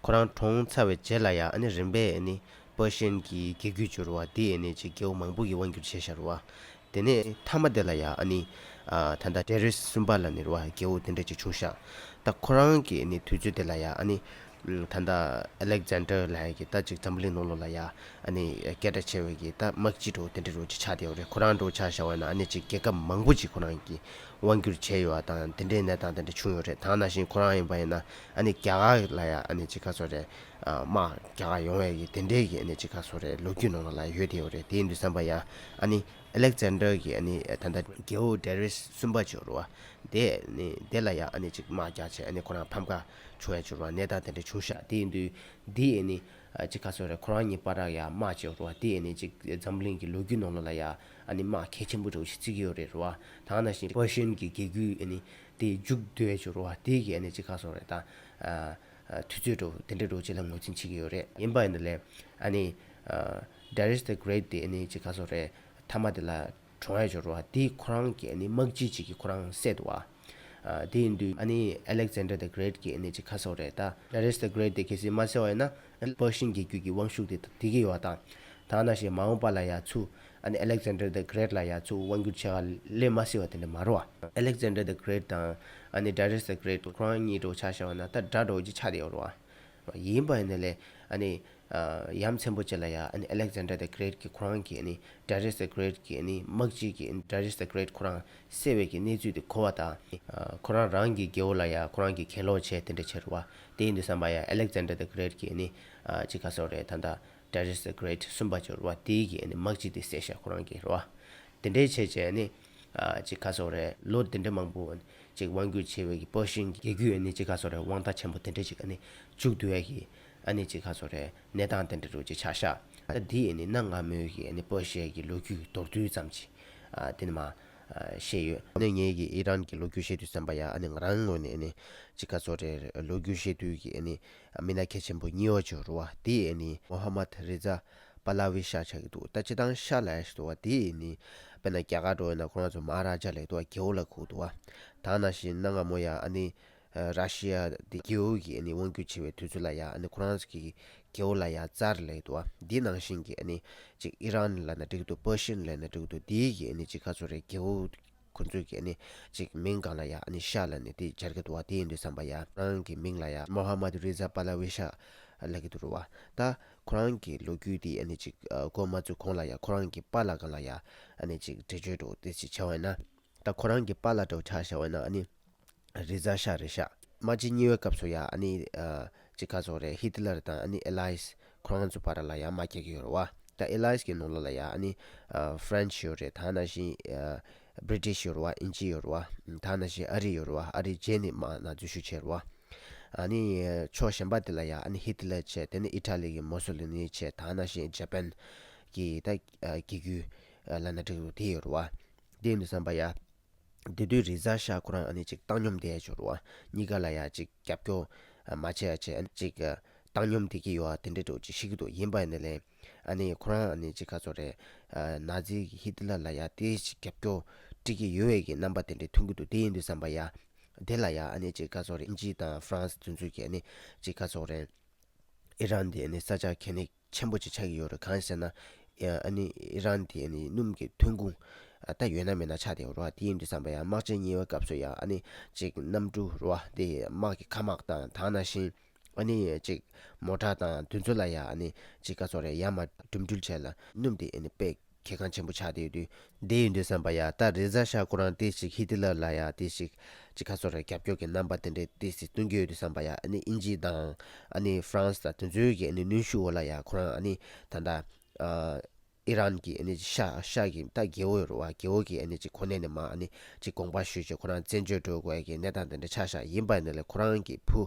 ཁོ་རང་གྲོངས་ཚར་བའི་རྗེས་ལ་ཡ་ཨ་ནི་རིམ་པས་ཨ་ནི་Persian གྱི་རྒྱལ་རྒྱུད་འབྱོར་བ་དེ་ཨ་ནི་ཅིག་རྒྱལ་པོ་མང་པོ་གིས་དབང་བསྒྱུར་བྱས་བཞག་རེད་བ། དེ་ནས་མཐའ་མ་དེ་ལ་ཡ་ཨ་ནི་ཨ་ད་ལྟ་Darius གསུམ་པ་ལབ་ནི་རེད་བ། རྒྱལ་པོ་དེ་འདྲ་ཅིག་བྱུང་ཤག་ད་ཁོ་རང་གི་ཨ་ནི་དུས་ཚོད་དེ་ལ་ཡ་ཨ་ནི་ད་ལྟ་Alexander ལབ་ཡ་གི་ད་ཅིག་འཛམ་གླིང་ནང་ལོགས་ལ་ཡ་ཨ་ནི་སྐད་གྲགས་ཆེ་བའི་གི་ད་དམག་སྤྱི་འདྲ་བོ་དེ་འདྲ་འདྲ་བོ་ཅིག་ཆགས་བསྡད་ཡོད་རེད། ཁོ་རང་འདྲ་བོ་ཆ་བཞག་པ་ཡིན་ན་ཨ་ནི་ཅིག་རྒྱལ་ཁབ་མང་པོ་ཅིག་ཁོ་རང་གིས་དབང་བསྒྱུར་བྱས་ཡོད་པ་དང་དེ་འདྲའི་གནས་སྟངས་དེ་འདྲ་བྱུང་ཡོད་རེད། ད་ནང་བཞིན་ཁོ་རང་ཡིན་པ་ཡིན་ན་ཨ་ནི་རྒྱ་གར་ལ་ཡ་ཨ་ནི་ཅིག་ག་ཚོད་རེད། ཨ་དམག་རྒྱག་ག་ཡོང་བའི་གི་དེ་འདྲའི་གི་ཨ་ནི་ཅིག་ག་ཚོད་རེད། ལོ་རྒྱུས་ནང་ལ་ཡོད་དེ་ཡོད་རེད། དེ་ཡིན་དུས་ཙམ་པ་ཡ་ཨ་ནི་Alexander གི་ཨ་ནི་ད་ལྟ་རྒྱལ་པོ་Darius གསུམ་པ་ཅིག་ཡོད་རེད་བ། དེ་ནི་དེ་ལ་ཡ་ཨ་ནི་ཅིག་དམག་རྒྱག་བྱས་ཨ་ནི་ཁོ་རང་ཕམ་ཁ་བྱུང་ཡ་ཅིག་ཡོད་རེད་བ། གནས་སྟངས་དེ་འདྲ་བྱུང་ཤག་དེ་ཡིན་དུས་འདི་ཨ་ནི་ཨ་ཅིག་ག་ཚོད་རེད། ཁོ་རང་གཉིས་བར་ལ་ཡ་དམག་ཅིག་ཡོད་རེད་བ། དེ་ཨ་ནི་ཅིག་འཛམ་གླིང་གི་ལོ་རྒྱུས་ནང་ལོགས་ལ་ཡ་ཨ་ནི་དམག་གལ་ཆེན་པོ་འདྲ་བོ་ཞིག་བརྩི་གི་ཡོད་རེད་བ། ད་ནང་བཞིན་Persian གི་རྒྱལ་རྒྱུད་ཨ་ནི་དེ་མཇུག་བསྡུ་ཡ་ཅིག་ཡོད་རེད་བ། དེ་གི་ཨ་ནི་ཅིག་ག་ཚོད་རེད། ད་ཨ། ཨ་དུས་ཚོད་འདྲ་བོ་དེ་འདྲ་འདྲ་བོ་ཅིག་ལ་ངོས་འཛིན་བྱེད་ཀྱི་ཡོད་རེད། ཡིན་པ་ཡིན་ན་ལས་ཨ་ནི་ཨ་Darius the Great དེ་ཨ་ནི་ཅིག་ག་ཚོད་རེད། མཐའ་མ་དེ་ལ་གྲོངས་ཡ་ཅིག་ཡོད་རེད་བ། དེ་ཁོ་རང་གི་ཨ་ནི་དམག་སྤྱི་ཅིག་གིས་ཁོ་རང་བསད་འདུག་བ། ཨ་དེ་ཡིན་དུས་ཨ་ནི་Alexander the Great གི་ཨ་ནི་ཅིག་ག་ཚོད་རེད། ད་Darius the Great དེ་གལ་སྲིད་མ་བསད་པ་ཡིན་ན་Persian རྒྱལ་རྒྱུད་ཀྱི་དབང་ཤུགས་དེ་དེ་གི་ཡོད་བ་དང་། ད་ནང་བཞིན་མ་འོངས་པ་ལ་ཡ་ཚུར་ཨ་ནི་Alexander the Great ལ་ཡ་ཚུར་དབང་བསྒྱུར་བྱེད་ག་སླེབས་མ་སྲིད་པ་དེ་འདྲ་མ་རེད་བ། Alexander the Great དང་ཨ་ནི་Darius the Great ཁོ་རང་གཉིས་འདྲ་བོ་ཆ་བཞག་པ་ན་ད་དགྲ་འདྲ་བོ་ཅིག་ཆགས་བསྡད་ཡོད་རེད་བ། ཡིན་པ་ཡིན་ན་ལས་ཨ་ནི་ཨ་ཡ་མཚན་པོ་ཅིག་ལ་ཡ་ཨ་ནི་Alexander the Great གིས་ཁོ་རང་གིས་ཨ་ནི་Darius the Great གི་ཨ་ནི་དམག་སྤྱི་གིས་ཨ་ནི་Darius the Great ཁོ་རང་བསད་པའི་གི་གནས་ཚུལ་དེ་གོ་བ་དང་། ཨ་ཁོ་རང་རང་གི་རྒྱལ་པོ་ལ་ཡ་ཁོ་རང་གིས་གྱེན་ལོག་བྱས་དེ་འདྲ་བྱས་རེད་བ། དེ་ཡིན་དུས་ཙམ་པ་ཡ་Alexander the Great གིས་ཨ་ནི་ཨ་ཅིག་ག་ཚོད་རེད། ད་ལྟ་Darius the Great གསུམ་པ་ཅིག་ཡོད་རེད་བ། དེ་གིས་ཨ་ནི་དམག་སྤྱི་དེ་བསད་ཤག་ཁོ་རང་གིས་རེད་བ། དེ་འདྲའི་བྱས་བྱས་ཨ་ནི་ཨ་ཅིག་ག་ཚོད་རེད། ལོ་དེ་འདྲ་མང་པོ་ཅིག་དབང་བསྒྱུར་བྱས་པའི་གི་Persian གི་རྒྱལ་རྒྱུད་ཨ་ནི་ཅིག་ག་ཚོད་རེད། དབང་ཐང་ཆེན་པོ་དེ་འདྲ་ཅིག་ཨ་ནི་མཇུག་བསྡུ་ཡ་གི་ཨ་ནི་ཅིག་ག་ཚོད་རེད། གནས་སྟངས་དེ་འདྲ་འདྲ་བོ་ཅིག་ཆགས་ཤག་ད་འདི་ཨ་ནི་གནའ་སྔ་མོའི་གི་ཨ་ནི་Persia གི་ལོ་རྒྱུས་མདོར་བསྡུས་ཙམ་ཅིག་ཨ་དེ་ནི་མ་ཨ་བཤད་ཡོད། ཨ་ནི་ངས་གི་ཨི་རན་གི་ལོ་རྒྱུས་བཤད་དུས་ཙམ་པ་ཡ་ཨ་ནི་ང་རང་ངོས་ནས་ཨ་ནི་ཅིག་ག་ཚོད་རེད། ལོ་རྒྱུས་བཤད་དུས་གི་ཨ་ནི་མི་སྣ་གལ་ཆེན་པོ་གཉིས་པ་ཅིག་ཡོད་རེད་བ། དེ་ཨ་ནི་Mohammad Reza Pahlavi ཤ་ཆགས་ཀྱི་འདུག་ད་སྤྱིར་བཏང་ཤ་ལབ་ཡ་ཞིག་འདུག་བ། དེ་ཨ་ནི་དཔེར་ན་རྒྱ་གར་འདྲ་བོ་ཡིན་ན་ཁོ་རང་ཚོ་Maharaja ལབ་འདུག་བ། རྒྱལ་པོ་ལ་གོ་གི་འདུག་བ། ད་ནང་བཞིན་གནའ་སྔ་མོ་ཡ་ཨ་ནི་ཨ་ར་ཤི་ཡ་དེ་རྒྱལ་པོ་གིས་ཨ་ནི་དབང་བསྒྱུར་བྱེད་པའི་དུས་ཚོད་ལ་ཡ་ཨ་ནི་ཁོ་རང་ཚོ་གི་རྒྱལ་པོ་ལ་ཡ་ཙར་ལབ་འདུག་བ། འདི་ནང་བཞིན་གྱི་ཨ་ནི་ཅིག་ཨི་རན་ལབ་ན་འགྲིག་འདུག Persian ལབ་ན་འགྲིག་འདུག་དེའི་གི་ཨ་ནི་ཅིག་ག་ཚོད་རེད། རྒྱལ་པོ་ཁོ་ཚོའི་གི་ཨ་ནི་ཅིག་མིང་སྒང་ལ་ཡ་ཨ་ནི་ཤ་ལབ་ནས་དེ་སྦྱར་གི་འདུག་བ། དེ་ཡིན་དུས་ཙམ་པ་ཡ་ཁོ་རང་གི་མིང་ལ་ཡ་Mohammad Reza Pahlavi ཤ་ལབ་ཀྱི་འདུག་རེད་བ། ད་ཁོ་རང་གི་ལོ་རྒྱུས་དེ་ཨ་ནི་ཅིག་ཨ་འགོ་མ་བཙུགས་གོང་ལ་ཡ་ཁོ་རང་གི་པཱ་ལགས་སྒང་ལ་ཡ་ཨ་ནི་ཅིག་འགྲེལ་བརྗོད་འདྲ་བོ་དེ་ཅིག་བྱས་པ་ཡིན་ན། ད་ཁོ་རང་གི་པཱ་ལགས་འདྲ་བོ་ཆ་བཞག་པ་ཡིན་ན་ཨ་ནི་རི་ཛ་ཤ་རེད་ཤག་དམག་ཆེན་གཉིས་པའི་སྐབས་སུ་ཡ་ཨ་ནི་ཨ་ཅིག་ག་ཚོད་རེད། ཧི་ཏི་ལར་དང་ཨ་ནི་ཨེ་ལའི་སི་ཁོ་རང་ཚོ་བར་ལ་ཡ་དམག་རྒྱག་གི་ཡོད་རེད་བ། ད་ཨེ་ལའི་སི་གི་ནང་ལོགས་ལ་ཡ་ཨ་ནི་ཨ་ཕ་རན་སི་ཡོད་རེད། ད་ནང་བཞིན་ཨ་བྷི་རི་ཊི་ཤི་ཡོད་རེད་བ། དབྱིན་ཇི་ཡོད་རེད་བ། ད་ནང་བཞིན་ཨ་རི་ཡོད་རེད་བ། ཨ་རི་རྗེས་ནས་དམག་ནང་འཛུལ་ཞུགས་བྱས་རེད་བ། ཨ་ནི་ཕྱོགས་གཞན་པ་དེ་ལ་ཡ་ཨ་ནི་ཧི་ཏི་ལར་བྱས། དེ་ནས་ཨི་ཊ་ལི་གི་མོ་སོ་ལི་ནི་བྱས། ད་ནང་བཞིན་ཇ་པན་གི་ད་ཨ་རྒྱལ་རྒྱུད་ལབ་ན་འགྲིག་འདུག་དེ་ཡོད་རེད་བ། དེ་ཡིན་དུས་ཙམ་པ་ཡ། དེ་དུས་རི་ཛ་ཤ་ཁོ་རང་ཨ་ནི་ཅིག་བཏང་སྙོམས་བསྡད་ཡ་ཅིག་ཡོད་རེད་བ། གཉིས་ཀ་ལ་ཡ་ཅིག་རྒྱབ་སྐྱོར་མ་བྱས་ཡ་བྱས། ཨ་ནི་ཅིག་བཏང་སྙོམས་བསྡད་ཀྱི་ཡོད་པ་དེ་འདྲ་འདྲ་བོ་ཅིག་ཤེས་ཀྱི་འདུག་ཡིན་པ་ཡིན་ན་ལས་ཨ་ནི་ཁོ་རང་ཨ་ནི་ཅིག་ག་ཚོད་རེད། ནཱ་ཛི་ཧི་ཏི་ལར་ལ་ཡ་དེ་ཅིག་རྒྱབ་སྐྱོར་སྤྲད་ཀྱི་ཡོད་པའི་གི་རྣམ་པ་དེ་འདྲ་མཐོང་གི་འདུག་དེ་ཡིན་དུས་ཙམ་པ་ཡ། དེ་ལ་ཡ་ཨ་ནི་ཅིག་ག་ཚོད་རེད། དབྱིན་ཇི་དང་ཧྥ་རན་སི་དེ་ཚོས་ཀྱིས་ཨ་ནི་ཅིག་ག་ཚོད་རེད། ཨི་རན་དེ་ཨ་ནི་ས་ཆ་གལ་གནད་ཆེན་པོ་ཅིག་ཆགས་ཀྱི་ཡོད་རེད། གང་ཟེར་ན། ཨ་ནི་ཨི་རན་དེ་ཨ་ནི་སྣུམ་གྱི་ཐོན་ཁུངས་ཨ་ད་ཡོད་ན་མེད་ན་ཆགས་བསྡད་ཡོད་རེད་བ། དེ་ཡིན་དུས་ཙམ་པ་ཡང་དམག་ཆེན་གཉིས་པའི་སྐབས་སུ་ཡང་ཨ་ནི་ཅིག་གནམ་གྲུ་རེད་བ། དེ་དམག་གི་མཁའ་དམག་དང་དེ་ནང་བཞིན་ཨ་ནི་ཅིག་མོ་ཊ་དང་དེ་ཚོ་ལ་ཡང་ཨ་ནི་ཅིག་ག་ཚོད་རེད། ཡར་མར་འགྲིམ་འགྲུལ་བྱས་ལ་སྣུམ་དེ་ཨ་ནི་དཔེ་གལ་འགངས་ཆེན་པོ་ཆགས་བསྡད་ཡོད་དུས། དེ་ཡིན་དུས་ཙམ་པ་ཡ་ད་རེ་ཛ་ཤ་ཁོ་རང་དེ་ཞིག་ཧི་ཏི་ལར་ལ་ཡ་དེ་ཞིག་ཅིག་ག་ཚོད་རེད། རྒྱབ་སྐྱོར་གྱི་རྣམ་པ་དེ་འདྲས་དེ་ཞིག་སྟོན་གྱི་ཡོད་དུས་ཙམ་པ་ཡ་ཨ་ནི་དབྱིན་ཇི་དང་ཨ་ནི་ཧྥ་རན་སི་དང་དེ་ཚོའི་གི་ཨ་ནི་གནོན་ཤུགས་འོག་ལ་ཡ་ཁོ་རང་ཨ་ནི་ད་ལྟ་ཨ་ཨི་རན་གྱི་ཨ་ནི་ཤ་ཤ་གི་ད་རྒྱལ་པོ་ཡོད་རེད་བ། རྒྱལ་པོ་གི་ཨ་ནི་ཅིག་གོ་གནས་ནས་མར་ཨ་ནི་ཅིག་དགོངས་པ་ཞུས་བྱས་ཁོ་རང་བཙན་བྱོལ་འགྲོ་དགོས་ཀྱི་གནས་སྟངས་དེ་འདྲ་ཆགས་ཤག་ཡིན་པ་ཡིན་ན་ལས་ཁོ་རང་གི་བུ་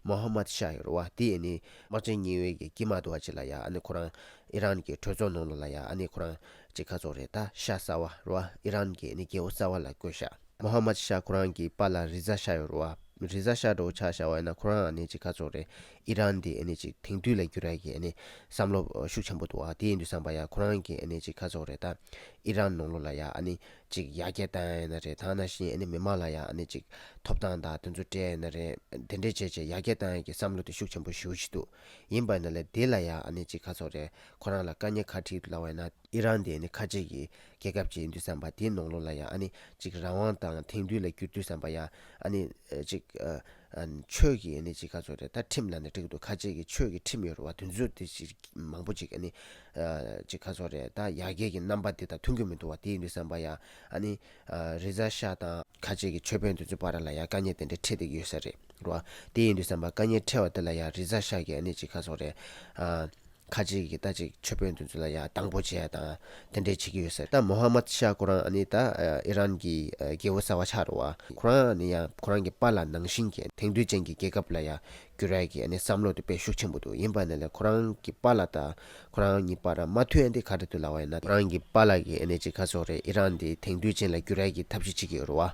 མོ་ཧམ་མད་ཤ་ཡོད་རེད་བ། དེ་ཨ་ནི་དམག་ཆེན་གཉིས་པའི་གི་དཀྱིལ་མ་དུ་བ་ཅིག་ལ་ཡ་ཨ་ནི་ཁོ་རང་ཨི་རན་གྱི་གྲོས་ཚོགས་ནང་ལོགས་ལ་ཡ་ཨ་ནི་ཁོ་རང་ཅིག་ག་ཚོད་རེད། ད་ཤ་གསར་བ་རེད་བ། ཨི་རན་གྱི་ཨ་ནི་རྒྱལ་པོ་གསར་བ་ལ་བསྐོས་ཤག་མོ་ཧམ་མད་ཤ་ཁོ་རང་གི་པཱ་ལགས་རི་ཛ་ཤ་ཡོད་རེད་བ། རི་ཛ་ཤ་འདྲ་བོ་ཆ་བཞག་པ་ཡིན་ན་ཁོ་རང་ཨ་ནི་ཅིག་ག་ཚོད་རེད། ཨི་རན་དེ་ཨ་ནི་ཅིག་དེང་དུས་ལ་བསྒྱུར་ཡ་གི་ཨ་ནི་བསམ་བློ་ཤུགས་ཆེན་པོ་འདུག་བ། དེ་ཡིན་དུས་ཙམ་པ་ཡ་ཁོ་རང་གི་ཨ་ནི་ཅིག་ག་ཚོད་རེད། ད་ཨི་རན་ནང་ལོགས་ལ་ཡ་ཨ་ནི་ཅིག་ཡར་རྒྱས་བཏང་ཡ་ཡིན་ན་རེད། ད་ནང་བཞིན་ཨ་ནི་མི་མང་ལ་ཡ་ཨ་ནི་ཅིག་ཐོབ་ཐང་དང་དེ་ཚོ་སྤྲད་ཡ་ཡིན་ན་རེད། དེ་འདྲས་བྱས་བྱས་ཡར་རྒྱས་བཏང་ཡ་གི་བསམ་བློ་དེ་ཤུགས་ཆེན་པོ་ཞེ་པོ་ཅིག་འདུག་ཡིན་པ་ཡིན་ན་ལས་དེ་ལ་ཡ་ཨ་ནི་ཅིག་ག་ཚོད་རེད། ཁོ་རང་ལ་དཀའ་ངལ་ག་རེ་འཕྲད་འདུག་ལབ་པ་ཡིན་ན། ཨི་རན་དེ་ནི་ཁ་ཆེ་གི་རྒྱལ་ཁབ་ཅིག་ཡིན་དུས་ཙམ་པ་དེའི་ནང་ལོགས་ལ་ཡ་ཨ་ནི་ཅིག་རང་དབང་དང་དེང་དུས་ལ་བསྒྱུར་དུས་ཙམ་པ་ཡ་ཨ་ནི་ཨ་ཅིག་ཨ་ཨ་ཆོས་ཀྱི་ཨ་ནི་ཅིག་ག་ཚོད་རེད། ད་ཁྲིམས་ལབ་ན་འགྲིག་གི་འདུག་ཁ་ཆེ་གི་ཆོས་ཀྱི་ཁྲིམས་ཡོད་རེད་བ། དེ་ཚོ་དེ་ཅིག་མང་པོ་ཅིག་ཨ་ནི་ཨ་ཅིག་ག་ཚོད་རེད། ད་ཡར་རྒྱས་ཀྱི་རྣམ་པ་དེ་དང་མཐུན་གྱི་མི་འདུག་བ། དེ་ཡིན་དུས་ཙམ་པ་ཡ་ཨ་ནི་ཨ་རི་ཛ་ཤ་དང་ཁ་ཆེ་གི་ཆོས་དཔོན་དེ་ཚོའི་བར་ལ་ཡ་དཀའ་ངལ་དེ་འདྲ་འཕྲད་བསྡད་ཀྱི་ཡོད་ས་རེད། རེད་བ། དེ་ཡིན་དུས་ཙམ་པ་དཀའ་ངལ་འཕྲད་པ་དེ་ལ་ཡང་རི་ཛ་ཤ་གིས་ཨ་ནི་ཅིག་ག་ཚོད་རེད། ཨ་ཁ་ཅིག་གིས་ད་ཅིག་ཆོས་དཔོན་དེ་ཚོ་ལ་ཡང་སྡང་པོ་བྱས་དང་དེ་འདྲས་བྱེད་ཀྱི་ཡོད་ས་རེད། ད་མོ་ཧམ་མད་ཤ་ཁོ་རང་ཨ་ནི་ད་ཨ་ཨི་རན་གྱི་ཨ་རྒྱལ་པོ་གསར་པ་ཆགས་རེད་བ། ཁོ་རང་ཨ་ནི་ཡང་ཁོ་རང་གི་པཱ་ལགས་ནང་བཞིན་གྱི་དེང་དུས་ཅན་གྱི་རྒྱལ་ཁབ་ལ་ཡང་བསྒྱུར་ཡ་གི་ཨ་ནི་བསམ་བློ་དེ་དཔེ་ཤུགས་ཆེན་པོ་འདུག་ཡིན་པ་ནི་ལས་ཁོ་རང་གི་པཱ་ལགས་དང་ཁོ་རང་གཉིས་བར་མ་མཐུན་ཡ་འདི་ག་རེ་འདུག་ལབ་པ་ཡིན་ན། ཁོ་རང་གི་པཱ་ལགས་ཀྱིས་ཨ་ནི་ཅིག་ག་ཚོད་རེད། ཨི་རན་འདི་དེང་དུས་ཅན་ལ་བསྒྱུར་ཡ་གི་ཐབས་ཤེས་བྱེད་ཀྱི་ཡོད་རེད་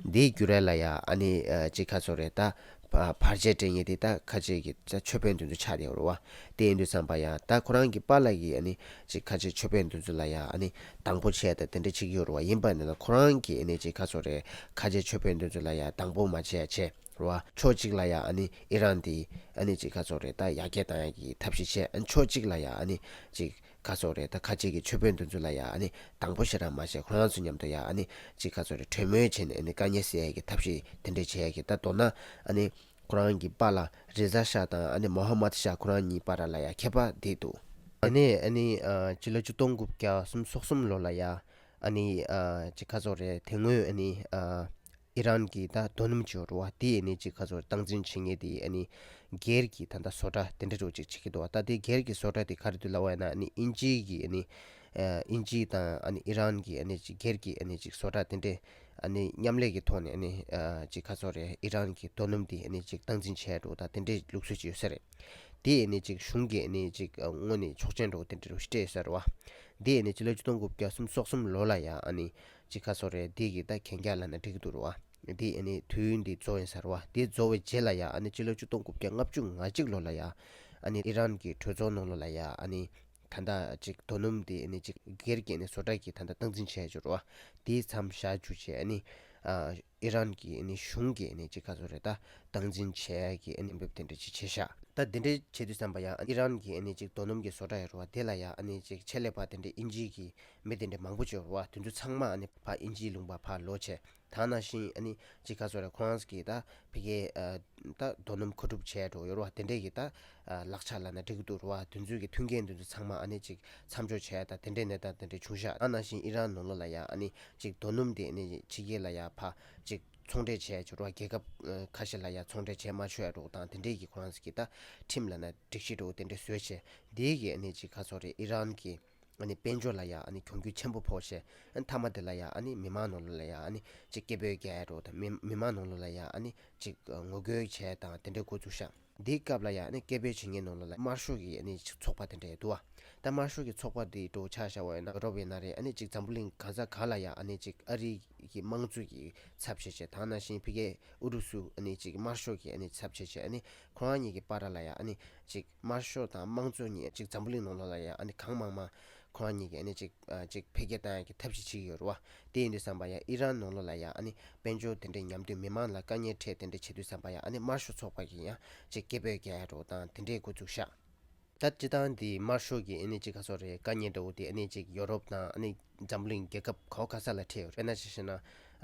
བ། འདི་བསྒྱུར་ཡ་ལ་ཡ་ཨ་ནི་ཨ་ཅིག་ག་ཚོད་རེད། ད་བར་ཆད་སྤྲད་མཁན་དེ་ད་ཁ་ཆེ་གི་ད་ཆོས་དཔོན་དེ་ཚོ་ཆགས་བསྡད་ཡོད་རེད་བ། དེ་ཡིན་དུས་ཙམ་པ་ཡ་ད་ཁོ་རང་གི་པཱ་ལགས་ཀྱིས་ཨ་ནི་ཅིག་ཁ་ཆེ་ཆོས་དཔོན་དེ་ཚོ་ལ་ཡ་ཨ་ནི་སྡང་པོ་བྱས་ད་དེ་འདྲ་བྱེད་ཀྱི་ཡོད་རེད་བ། ཡིན་པ་ནི་ལ་ཁོ་རང་གིས་ཨ་ནི་ཅིག་ག་ཚོད་རེད། ཁ་ཆེ་ཆོས་དཔོན་དེ་ཚོ་ལ་ཡ་སྡང་པོ་མ་བྱས་བྱས། རེད་བ། ཕྱོགས་གཅིག་ལ་ཡ་ཨ་ནི་ཨི་རན་དེ་ཨ་ནི་ཅིག་ག་ཚོད་རེད། ད་ཡར་རྒྱས་བཏང་ཡ་གི་ཐབས་ཤེས་བྱས། ཨ་ནི་ཕྱོགས་གཅིག་ལ་ཡ་ཨ་ནི་ཅིག་ག་ཚོད་རེད། ད་ཁ་ཆེ་གི་ཆོས་དཔོན་དེ་ཚོ་ལ་ཡ་ཨ་ནི་སྡང་པོ་ཞེ་དྲག་མ་བྱས། ཁོ་རང་ཚོ་མཉམ་དུ་ཡ་ཨ་ནི་ཅིག་ག་ཚོད་རེད། གྲོས་མོལ་བྱས་ནས་ཨ་ནི་དཀའ་ངལ་སེལ་ཡ་གི་ཐབས་ཤེས་དེ་འདྲས་བྱེད་ཡ་གི། ད་མདོར་ན་ཨ་ནི་ཁོ་རང་གི་པཱ་ལགས་རེ་ཛ་ཤ་དང་ཨ་ནི་མོ་ཧམ་མད་ཤ་ཁོ་རང་གཉིས་བར་ལ་ཡ་ཁྱད་པར་དེ་འདུག་ཨ་ནི་ཨ་ནི་ཨ་སྤྱི་ལོ་ཆིག་སྟོང་དགུ་བརྒྱ་སུམ་ཅུ་སོ་གསུམ་ལོ་ལ་ཡ་ཨ་ནི་ཨ་ཅིག་ག་ཚོད་རེད། དེ་སྔོན་ཨ་ནི་ཨ་ཨི་རན་གྱི་ད་རྡོ་སྣུམ་ཅིག་ཡོད་རེད་བ། དེ་ཨ་ནི་ཅིག་ག་ཚོད་སྟངས་འཛིན་བྱེད་མཁན་དེ་ཨ་ནི་སྒེར་གྱི་ད་ལྟ་བཟོ་གྲྭ་དེ་འདྲ་འདྲ་ཅིག་བྱེད་ཀྱི་འདུག་བ། ད་དེ་སྒེར་གྱི་བཟོ་གྲྭ་དེ་ག་རེ་འདུག་ལབ་པ་ཡིན་ན། ཨ་ནི་དབྱིན་ཇི་གི་ཨ་ནི་ཨ་དབྱིན་ཇི་དང་ཨ་ནི་ཨི་རན་གྱི་ཨ་ནི་ཅིག་སྒེར་གྱི་ཨ་ནི་ཅིག་བཟོ་གྲྭ་དེ་འདྲས་ཨ་ནི་མཉམ་ལས་ཀྱི་ཐོག་ནས་ཨ་ནི་ཨ་ཅིག་ག་ཚོད་རེད། ཨི་རན་གྱི་རྡོ་སྣུམ་དེ་ཨ་ནི་ཅིག་སྟངས་འཛིན་བྱས་འགྲོ་དང་དེ་འདྲས་ལུགས་སྲོལ་ཅིག་ཡོད་ས་རེད། དེ་ཨ་ནི་ཅིག་གཞུང་གི་ཨ་ནི་ཅིག་ཨ་ངོས་ནས་ཆོག་མཆན་འདྲ་བོ་དེ་འདྲ་རུ་སྤྲད་ཡོད་ས་རེད་བ། དེ་ཨ་ནི་སྤྱི་ལོ་ཆིག་སྟོང་དགུ་བརྒྱ་སུམ་ཅུ་སོ་གསུམ་ལོ་ལ་ཡ་ཨ་ནི་ཅིག་ག་ཚོད་རེད། དེ་གི་ད་གན་རྒྱ་ལབ་ན་འགྲིག་གི་འདུག་རེད་བ། དེ་ཨ་ནི་དུས་ཡུན་དེ་རྫོགས་ཡིན་ས་རེད་བ། དེ་རྫོགས་པའི་རྗེས་ལ་ཡ་ཨ་ནི་སྤྱི་ལོ་ཆིག་སྟོང་དགུ་བརྒྱ་ལྔ་བཅུ་ང་གཅིག་ལོ་ལ་ཡ་ཨ་ནི་ཨི་རན་གྱི་གྲོས་ཚོགས་ནང་ལོགས་ལ་ཡ་ཨ་ནི་ད་ལྟ་ཅིག་རྡོ་སྣུམ་དེ་ཨ་ནི་ཅིག་སྒེར་གྱི་ཨ་ནི་བཟོ་གྲྭ་གིས་ད་ལྟ་སྟངས་འཛིན་བྱས་ཡོད་རེད་བ། དེ་མཚམས་བཞག་བཅུག་བྱས་ཨ་ནི་ཨ་ཨི་རན་གྱི་ཨ་ནི་གཞུང་གིས་ཨ་ནི་ཅིག་ག་ཚོད་རེད། ད་སྟངས་འཛིན་བྱས་ཀྱི་ཨ་ནི་འབེབས་དེ་འདྲ་ཅིག་བྱས་ཤག་ད་དེ་འདྲ་བྱེད་དུས་ཙམ་པ་ཡ་ཨི་རན་གྱི་ཨ་ནི་ཅིག་རྡོ་སྣུམ་གྱི་བཟོ་གྲྭ་ཡོད་རེད་བ། དེ་ལ་ཡ་ཨ་ནི་ཅིག་ཆེད་ལས་པ་དེ་འདྲ་དབྱིན་ཇི་གི་མི་དེ་འདྲ་མང་པོ་ཅིག་ཡོད་རེད་བ། དེ་ཚོ་ཚང་མ་ཨ་ནི་ཕར་དབྱིན་ཇིའི་ལུང་པ་ཕར་ལོག་བྱས། ད་ནང་བཞིན་ཨ་ནི་ཅིག་ག་ཚོད་རེད། ཁོ་རང་གིས་ད་ཕ་གིའི་ཨ་ད་རྡོ་སྣུམ་མཁོ་སྒྲུབ་བྱས་འགྲོ་ཡོད་རེད་བ། དེ་འདྲས་ཀྱི་ད་ཨ་ལག་ཆ་ལབ་ན་འགྲིག་གི་འདུག་རེད་བ། དེ་ཚོའི་གི་མཐུན་རྐྱེན་དེ་ཚོ་ཚང་མ་ཨ་ནི་ཅིག་མཚམས་འཇོག་བྱས། ད་དེ་འདྲས་གནས་སྟངས་དེ་འདྲས་བྱུང་ཤག་ད་ནང་བཞིན་ཨི་རན་ནང་ལོགས་ལ་ཡ་ཨ་ནི་ཅིག་རྡོ་སྣུམ་དེ་ཨ་ནི་ཕྱི་རྒྱལ་ལ་ཡ་ཕར་ཅིག་ཚོང་འབྲེལ་བྱས་ཡོད་རེད་བ། རྒྱལ་ཁབ་ཨ་ཁ་ཤས་ལ་ཡ་ཚོང་འབྲེལ་བྱས་མ་ཆོག་ཡ་འདྲ་བོ་དང་། དེ་འདྲས་ཀྱི་ཁོ་རང་ཚོ་གི་ད་ཁྲིམས་ལབ་ན་སྒྲིག་གཞི་འདྲ་བོ་དེ་འདྲས་བཟོས་བྱས། དེའི་གི་ཨ་ནི་ཅིག་ག་ཚོད་རེད། ཨི་རན་གྱི་ཨ་ནི་དཔལ་འབྱོར་ལ་ཡ་ཨ་ནི་གྱོང་གུད་ཆེན་པོ་ཕོག་བྱས། ཨ་ནི་མཐའ་མ་དེ་ལ་ཡ་ཨ་ནི་མི་མང་ནང་ལོགས་ལ་ཡ་ཨ་ནི་ཅིག་སྐད་འབོད་རྒྱག་ཡ་འདྲ་བོ་དང་། མི་མི་མང་ནང་ལོགས་ལ་ཡ་ཨ་ནི་ཅིག་ངོ་རྒོལ་བྱས་དང་དེ་འདྲས་འགོ་བཙུགས་ཤག་འདིའི་སྐབས་ལ་ཡ་ཨ་ནི་སྐད་འབོད་བྱེད་མཁན་ནང་ལོགས་ལ་དམར་ཤོག་གི་ཨ་ནི་ཅིག་ཚོགས་པ་དེ་འདྲ་ཡང་འདུག་བ། ད་དམར་ཤོག་གི་ཚོགས་པ་འདི་འདྲ་བོ་ཆ་བཞག་པ་ཡིན་ན། ཡུ་རོབ་ཡིན་ན་རེད། ཨ་ནི་ཅིག་འཛམ་བུ་གླིང་གང་ས་གང་ལ་ཡ་ཨ་ནི་ཅིག་ཨ་རི་གི་དམངས་གཙོ་གི་ཚབ་བྱས་བྱས། ད་ནང་བཞིན་ཕ་གིའི་ཨུ་རུ་སུ་ཨ་ནི་ཅིག་དམར་ཤོག་གི་ཨ་ནི་ཚབ་བྱས་བྱས། ཨ་ནི་ཁོ་རང་གཉིས་ཀྱི་བར་ལ་ཡ་ཨ་ནི་ཅིག་དམར་ཤོག་དང་དམངས་གཙོ་གཉིས་ཅིག་འཛམ་བུ་གླིང་ནང་ལོགས་ལ་ཡ་ཨ་ནི་གང་མང་མང་ཁོ་རང་གཉིས་ཀྱི་ཨ་ནི་ཅིག་ཨ་ཅིག་འཕེལ་རྒྱས་བཏང་ཡ་གི་ཐབས་ཤེས་བྱེད་ཀྱི་ཡོད་རེད་བ། དེ་ཡིན་དུས་ཙམ་པ་ཡ་ཨི་རན་ནང་ལོགས་ལ་ཡ་ཨ་ནི་དཔལ་འབྱོར་དེ་འདྲའི་ཉམས་དུས་མི་མང་ལ་དཀའ་ངལ་འཕྲད་དེ་འདྲ་བྱེད་དུས་ཙམ་པ་ཡ་ཨ་ནི་དམར་ཤོག་ཚོགས་པ་གིས་ཡང་ཅིག་སྐད་འབོད་རྒྱག་ཡ་འདྲ་བོ་དང་དེ་འདྲའི་འགོ་བཙུགས་ཤག་ད་སྤྱིར་བཏང་འདི་དམར་ཤོག་གི་ཨ་ནི་ཅིག་ག་ཟེར་རེད། དཀའ་ངལ་འདྲ་བོ་དེ་ཨ་ནི་ཅིག་ཡོ་རོབ་དང་ཨ་ནི་འཛམ་གླིང་རྒྱལ་ཁབ་ག་བ་ག་ས་ལ་འཕྲད་ཡོད་རེད། དཔེར་ན་ཆ་བཞག་ན་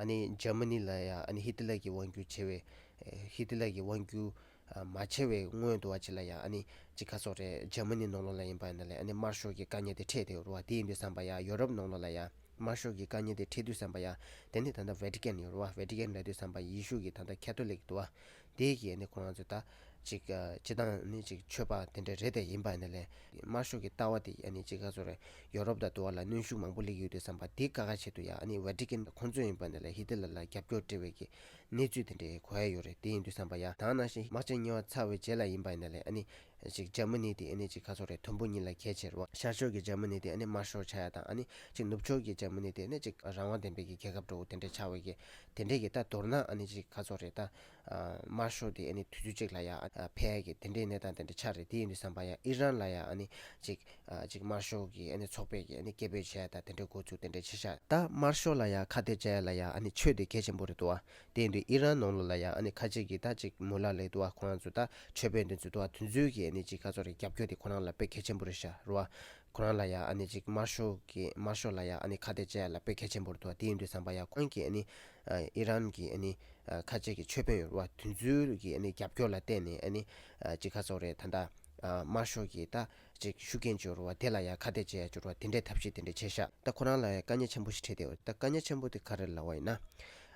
ཨ་ནི་འཇར་མ་ནི་ལ་ཡ་ཨ་ནི་ཧི་ཏི་ལར་གྱི་དབང་སྒྱུར་བྱས་པའི་ཧི་ཏི་ལར་གྱི་དབང་སྒྱུར་མ་བྱས་པའི་སྔོན་དུ་བ་ཅིག་ལ་ཡ་ཨ་ནི་ཅིག་ག་ཟེར་རེད། འཇར་མ་ནི་ནང་ལོགས་ལ་ཡིན་པ་ཡིན་ན་ལས་ཨ་ནི་དམར་ཤོག་གི་དཀའ་ངལ་དེ་འཕྲད་བསྡད་ཡོད་རེད་བ། དེ་ཡིན་དུས་ཙམ་པ་ཡ་ཡོ་རོབ་ནང་ལོགས་ལ་ཡ་དམར་ཤོག་གི་དཀའ་ངལ་དེ་འཕྲད་དུས་ཙམ་པ་ཡ་དེ་ནི་ད་ལྟ་ཝེ་ཏི་ཀན་ཡོད་རེད་བ། ཝེ་ཏི་ཀན་ལབ་དུས་ཙམ་པ་ཡེ་ཤུ་གི་ད་ལྟ་ཁ་ཐོ་ལིག་འདུག་བ། དེ་གིས་ནི་ཁོ་རང་ཚོ་ད་ཅིག་ཨ་སྤྱིར་བཏང་ནི་ཅིག་ཆོས་པ་དེ་འདྲ་རེད་དེ་ཡིན་པ་ཡིན་ན་ལས་དམར་ཤོག་གི་ལྟ་བ་དེ་ཨ་ནི་ཅིག་ག་ཟེར་རེད། ཡོ་རོབ་དང་དུ་བ་ལ་གནོན་ཤུགས་མང་པོ་སླེབས་ཡོད་དུས་ཙམ་པ་དེ་དཀའ་ཁག་ཆེད་དུ་ཡ་ཨ་ནི་ཝེ་ཏི་ཀན་ཁོང་ཚོ་ཡིན་པ་ཡིན་ན་ལས་ཧི་ཏི་ལར་ལ་རྒྱབ་སྐྱོར་སྤྲད་པའི་གི་གནས་ཚུལ་དེ་འདྲ་གོ་ཡ་ཡོད་རེད། དེ་ཡིན་དུས་ཙམ་པ་ཡ་ད་ནང་བཞིན་དམག་ཆེན་གཉིས་པ་ཚར་བའི་རྗེས་ལ་ཡིན་པ་ཡིན་ན་ལས་ཨ་ནི་ཅིག་འཇར་མ་ནི་དེ་ཨ་ནི་ཅིག་ག་ཟེར་རེད། དུམ་བུ་གཉིས་ལ་གྱེས་བྱས་རེད་བ། ཤར་ཕྱོགས་ཀྱི་འཇར་མ་ནི་དེ་ཨ་ནི་དམར་ཤོག་ཆགས་ཡ་དང་ཨ་ནི་ཅིག་ནུབ་ཕྱོགས་ཀྱི་འཇར་མ་ནི་དེ་ཨ་ནི་ཅིག་རང་དབང་ལྡན་པའི་གི་རྒྱལ་ཁབ་འདྲ་བོ་དེ་འདྲ་ཆགས་པའི་གི་དེ་འདྲའི་གི་ད་མདོར་ན་ཨ་ནི་ཅིག་ག་ཟེར་རེད། ད་ཨ་དམར་ཤོག་དེ་ཨ་ནི་དུས་ཚོད་གཅིག་ལ་ཡ་ཨ་འཕེལ་ཡ་གི་དེ་འདྲའི་གནས་སྟངས་དེ་འདྲ་ཆགས་རེད། དེ་ཡིན་དུས་ཙམ་པ་ཡ་ཨི་རན་ལ་ཡ་ཨ་ནི་ཅིག་ཨ་ཅིག་དམར་ཤོག་གི་ཨ་ནི་ཚོགས་པས་ཀྱི་ཨ་ནི་སྐད་འབོད་བྱས་ཡ་ད་དེ་འདྲའི་འགོ་བཙུགས་དེ་འདྲའི་ཆེ་ཤག་ད་དམར་ཤོག་ལ་ཡ་ཁ་གཏད་བཅག་ཡ་ལ་ཡ་ཨ་ནི་ཆོས་དེ་གལ་ཆེན་པོ་རེད་འདུག་བ། དེ་ཡིན་དུས་ཨི་རན་ནང་ལོགས་ལ་ཡ་ཨ་ནི་ཁ་ཅིག་གིས་ད་ཅིག་མུ་ལ་ལབ་འདུག་བ། ཁོ་རང་ཚོ་ད་ཆོས་དཔོན་དེ་ཚོ་འདུག་བ། དེ་ཚོའི་གི་ཨ་ནི་ཅིག་ག་ཟེར་རེད། རྒྱབ་སྐྱོར་དེ་ཁོ་རང་ལ་དཔེ་གལ་ཆེན་པོ་རེད་ཤག་རེད་བ། ཁོ་རང་ལ་ཡ་ཨ་ནི་ཅིག་དམར་ཤོག་གི་དམར་ཤོག་ལ་ཡ་ཨ་ནི་ཁ་གཏད་བཅག་ཡ་ལ་དཔེ་གལ་ཆེན་པོ་རེད་འདུག་བ། དེ་ཡིན་དུས་ཙམ་པ་ཡ་ཁོང་གིས་ཨ་ནི་ཨ་ཨི་རན་གྱི་ཨ་ནི་ཨ་ཁ་ཅིག་གི་ཆོས་དཔོན་ཡོད་རེད་བ། དེ་ཚོའི་གི་ཨ་ནི་རྒྱབ་སྐྱོར་ལ་བརྟེན་ནས་ཨ་ནི་ཨ་ཅིག་ག་ཟེར་རེད། ད་ལྟ་ཨ་དམར་ཤོག་གི་ད་ཅིག་ཤུགས་རྐྱེན་ཅིག་ཡོད་རེད་བ། དེ་ལ་ཡ་ཁ་གཏད་བཅག་ཡ་ཅིག་ཡོད་རེད་བ། དེ་འདྲའི་ཐབས་ཤེས་དེ་འདྲ་བྱས་ཤག་ད་ཁོ་རང་ལ་ཡ་དཀའ་ངལ་ཆེན་པོ་ཞིག་འཕྲད་བསྡད་ཡོད། ད་དཀའ་ངལ་ཆེན་པོ་དེ་ག་རེ་ལབ་པ་ཡིན་ན་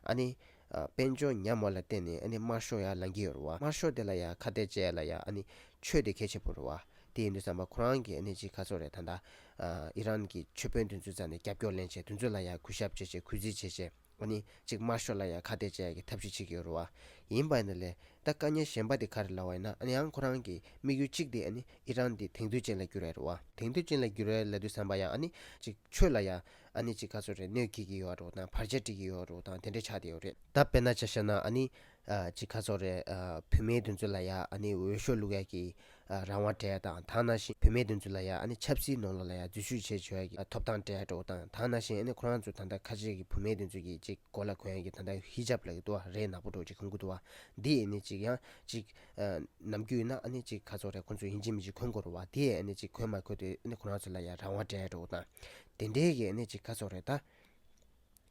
ཨ་ནི་ཨ་དཔལ་འབྱོར་ཉམས་པ་ལ་བརྟེན་ནས་ཨ་ནི་དམར་ཤོག་ཡར་ལངས་ཀྱི་ཡོད་རེད་བ། དམར་ཤོག་དེ་ལ་ཡ་ཁ་གཏད་བཅག་ཡ་ལ་ཡ་ཨ་ནི་ཆོས་དེ་གལ་ཆེན་པོ་རེད་བ། དེ་ཡིན་དུས་ཙམ་པ་ཁོ་རང་གིས་ཨ་ནི་ཅིག་ག་ཟེར་རེད། ད་ལྟ་ཨ་ཨི་རན་གྱི་ཆོས་དཔོན་དེ་ཚོའི་རྩ་ནས་རྒྱབ་སྐྱོར་ལེན་བྱས། དེ་ཚོ་ལ་ཡ་གུས་ཞབས་བྱས་བྱས་གུས་བརྩི་བྱས་བྱས་ཨ་ནི་ཅིག་དམར་ཤོག་ལ་ཡ་ཁ་གཏད་བཅག་ཡ་གི་ཐབས་ཤེས་བྱེད་ཀྱི་ཡོད་རེད་བ། ཡིན་པ་ཡིན་ན་ལས་ད་དཀའ་ངལ་གཞན་པ་དེ་ག་རེ་ལབ་པ་ཡིན་ན་ཨ་ནི་ཡང་ཁོ་རང་གི་དམིགས་ཡུལ་གཅིག་དེ་ཨ་ནི་ཨི་རན་དེ་དེང་དུས་ཅན་ལ་བསྒྱུར་ཡ་རེད་བ། དེང་དུས་ཅན་ལ་བསྒྱུར་ཡ་ལབ་དུས་ཙམ་པ་ཡ་ཨ་ནི་ཅིག་ཆོས་ལ་ཡ་ཨ་ནི་ཅིག་ག་ཟེར་རེད། གནོད་སྐྱེལ་གྱི་ཡོད་རེད་དང་བར་ཆད་སྤྲད་ཀྱི་ཡོད་རེད་དང་དེ་འདྲ་ཆགས་བསྡད་ཡོད་རེད། ད་དཔེར་ན་ཆ་བཞག་ན་ཨ་ནི་ཨ་ཅིག་ག་ཟེར་རེད། ཨ་བུད་མེད་དེ་ཚོ་ལ་ཡ་ཨ་ནི་འོས་ཤོག་བླུག་ཡ་གི་ཨ་རང་དབང་སྤྲད་ཡ་དང་། ད་ནང་བཞིན་བུད་མེད་དེ་ཚོ་ལ་ཡ་ཨ་ནི་ཆབ་སྲིད་ནང་ལོགས་ལ་ཡ་འཛུལ་ཞུགས་བྱེད་ཆོག་ཡ་གི་ཨ་ཐོབ་ཐང་སྤྲད་ཡ་འདྲ་བོ་དང་། ད་ནང་བཞིན་ཨ་ནི་ཁོ་རང་ཚོ་ད་ལྟ་ཁ་ཆེ་གི་བུད་མེད་དེ་ཚོ་གི་ཅིག་མགོ་ལ་གོན་ཡ་གི་ད་ལྟ་ཧི་ཇབ་ལབ་ཀྱི་འདུག་བ། རས་ནག་པོ་འདྲ་བོ་ཅིག་གོན་གྱི་འདུག་བ། འདི་ཨ་ནི་ཅིག་ཡང་ཅིག་ཨ་ནམ་རྒྱུན་ཡིན་ན་ཨ་ནི་ཅིག་ག་ཟེར་རེད། ཁོ་ཚོ་ཡིན་གཅིག་མིན་གཅིག་གོན་དགོས་རེད་བ། འདི་ཨ་ནི་ཅིག་གོན་མ་གོན་དེ་ཨ་ནི་ཁོ་རང་ཚོ་ལ་ཡ་རང་དབང་སྤྲད་ཡ་འདྲ་བོ་དང་། དེ་འདྲའི་གི་ཨ་ནི་ཅིག་ག་ཟེར་རེད། ད་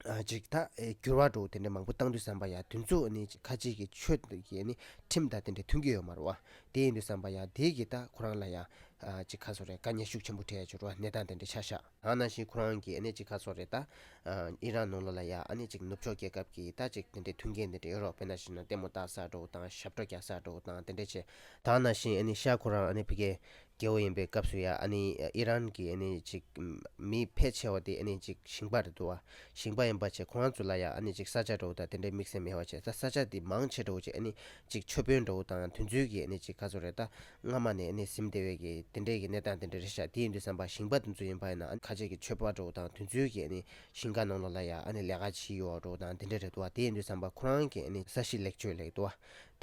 ཨ་ཅིག་ད་ཨེ་འགྱུར་བ་འདྲ་བོ་དེ་འདྲ་མང་པོ་བཏང་དུས་ཙམ་པ་ཡ་དེ་ཚོ་ཨ་ནི་ཅིག་ཁ་ཅིག་གི་ཆོས་ཀྱི་ཨ་ནི་ཁྲིམས་དང་དེ་འདྲ་མཐུན་གྱི་ཡོད་མ་རེད་བ། དེ་ཡིན་དུས་ཙམ་པ་ཡ་དེ་གི་ད་ཁོ་རང་ལ་ཡ་ཨ་ཅིག་ག་ཟེར་རེད། དཀའ་ངལ་ཤུགས་ཆེན་པོ་འཕྲད་ཡ་ཅིག་རེད་བ། གནས་སྟངས་དེ་འདྲ་ཆགས་ཤག་ད་ནང་བཞིན་ཁོ་རང་གི་ཨ་ནི་ཅིག་ག་ཟེར་རེད། ད་ཨ་ཨི་རན་ནང་ལོགས་ལ་ཡ་ཨ་ནི་ཅིག་ནུབ་ཕྱོགས་རྒྱལ་ཁབ་ཀྱི་ད་ཅིག་དེ་འདྲའི་མཐུན་རྐྱེན་དེ་འདྲ་ཡོད་རེད། དཔེར་ན་བྱས་ན་ལྟད་མོ་ལྟ་ས་འདྲ་བོ་དང་། ཞབས་བྲོ་རྒྱག་ས་འདྲ་བོ་དང་དེ་འདྲ་བྱས། ད་ནང་བཞིན་ཨ་ནི་ཤར་ཁོ་རང་ཨ་ནི་ཕ་གིའི་རྒྱལ་པོ་ཡིན་པའི་སྐབས་སུ་ཡ་ཨ་ནི་ཨི་རན་གྱི་ཨ་ནི་ཅིག་མི་ཕལ་ཆེ་བ་དེ་ཨ་ནི་ཅིག་ཞིང་པ་རེད་འདུག་བ། ཞིང་པ་ཡིན་པ་བྱས་ཁོ་རང་ཚོ་ལ་ཡ་ཨ་ནི་ཅིག་ས་ཆ་འདྲ་བོ་དང་དེ་འདྲའི་དམིགས་བསལ་མེད་པ་བྱས། ད་ས་ཆ་དེ་མང་ཆེ་འདྲ་བོ་ཅིག་ཨ་ནི་ཅིག་ཆོས་དཔོན་འདྲ་བོ་དང་དེ་ཚོའི་གི་ཨ་ནི་ཅིག་ག་ཟེར་རེད། ད་སྔ་མ་ནས་ཨ་ནི་ཟིན་བསྡད་པའི་གི་དེ་འདྲའི་གི་གནས་སྟངས་དེ་འདྲ་རེད་ཤག་དེ་ཡིན་དུས་ཙམ་པ་ཞིང་པ་དེ་ཚོ་ཡིན་པ་ཡིན་ན་ཨ་ནི་ཁ་ཆེ་གི་ཆོས་པ་འདྲ་བོ་དང་དེ་ཚོའི་གི་ཨ་ནི་ཞིང་ཁ་ནང་ལོགས་ལ་ཡ་ཨ་ནི་ལས་ཀ་བྱེད་ཡོད་འདྲ་བོ་དང་དེ་འདྲ་རེད་འདུག་བ། དེ་ཡིན་དུས་ཙམ་པ་ཁོ་རང་གི་ཨ་ནི་ས་གཞི་ལེགས་བཅོས་ལབ་འདུག་བ།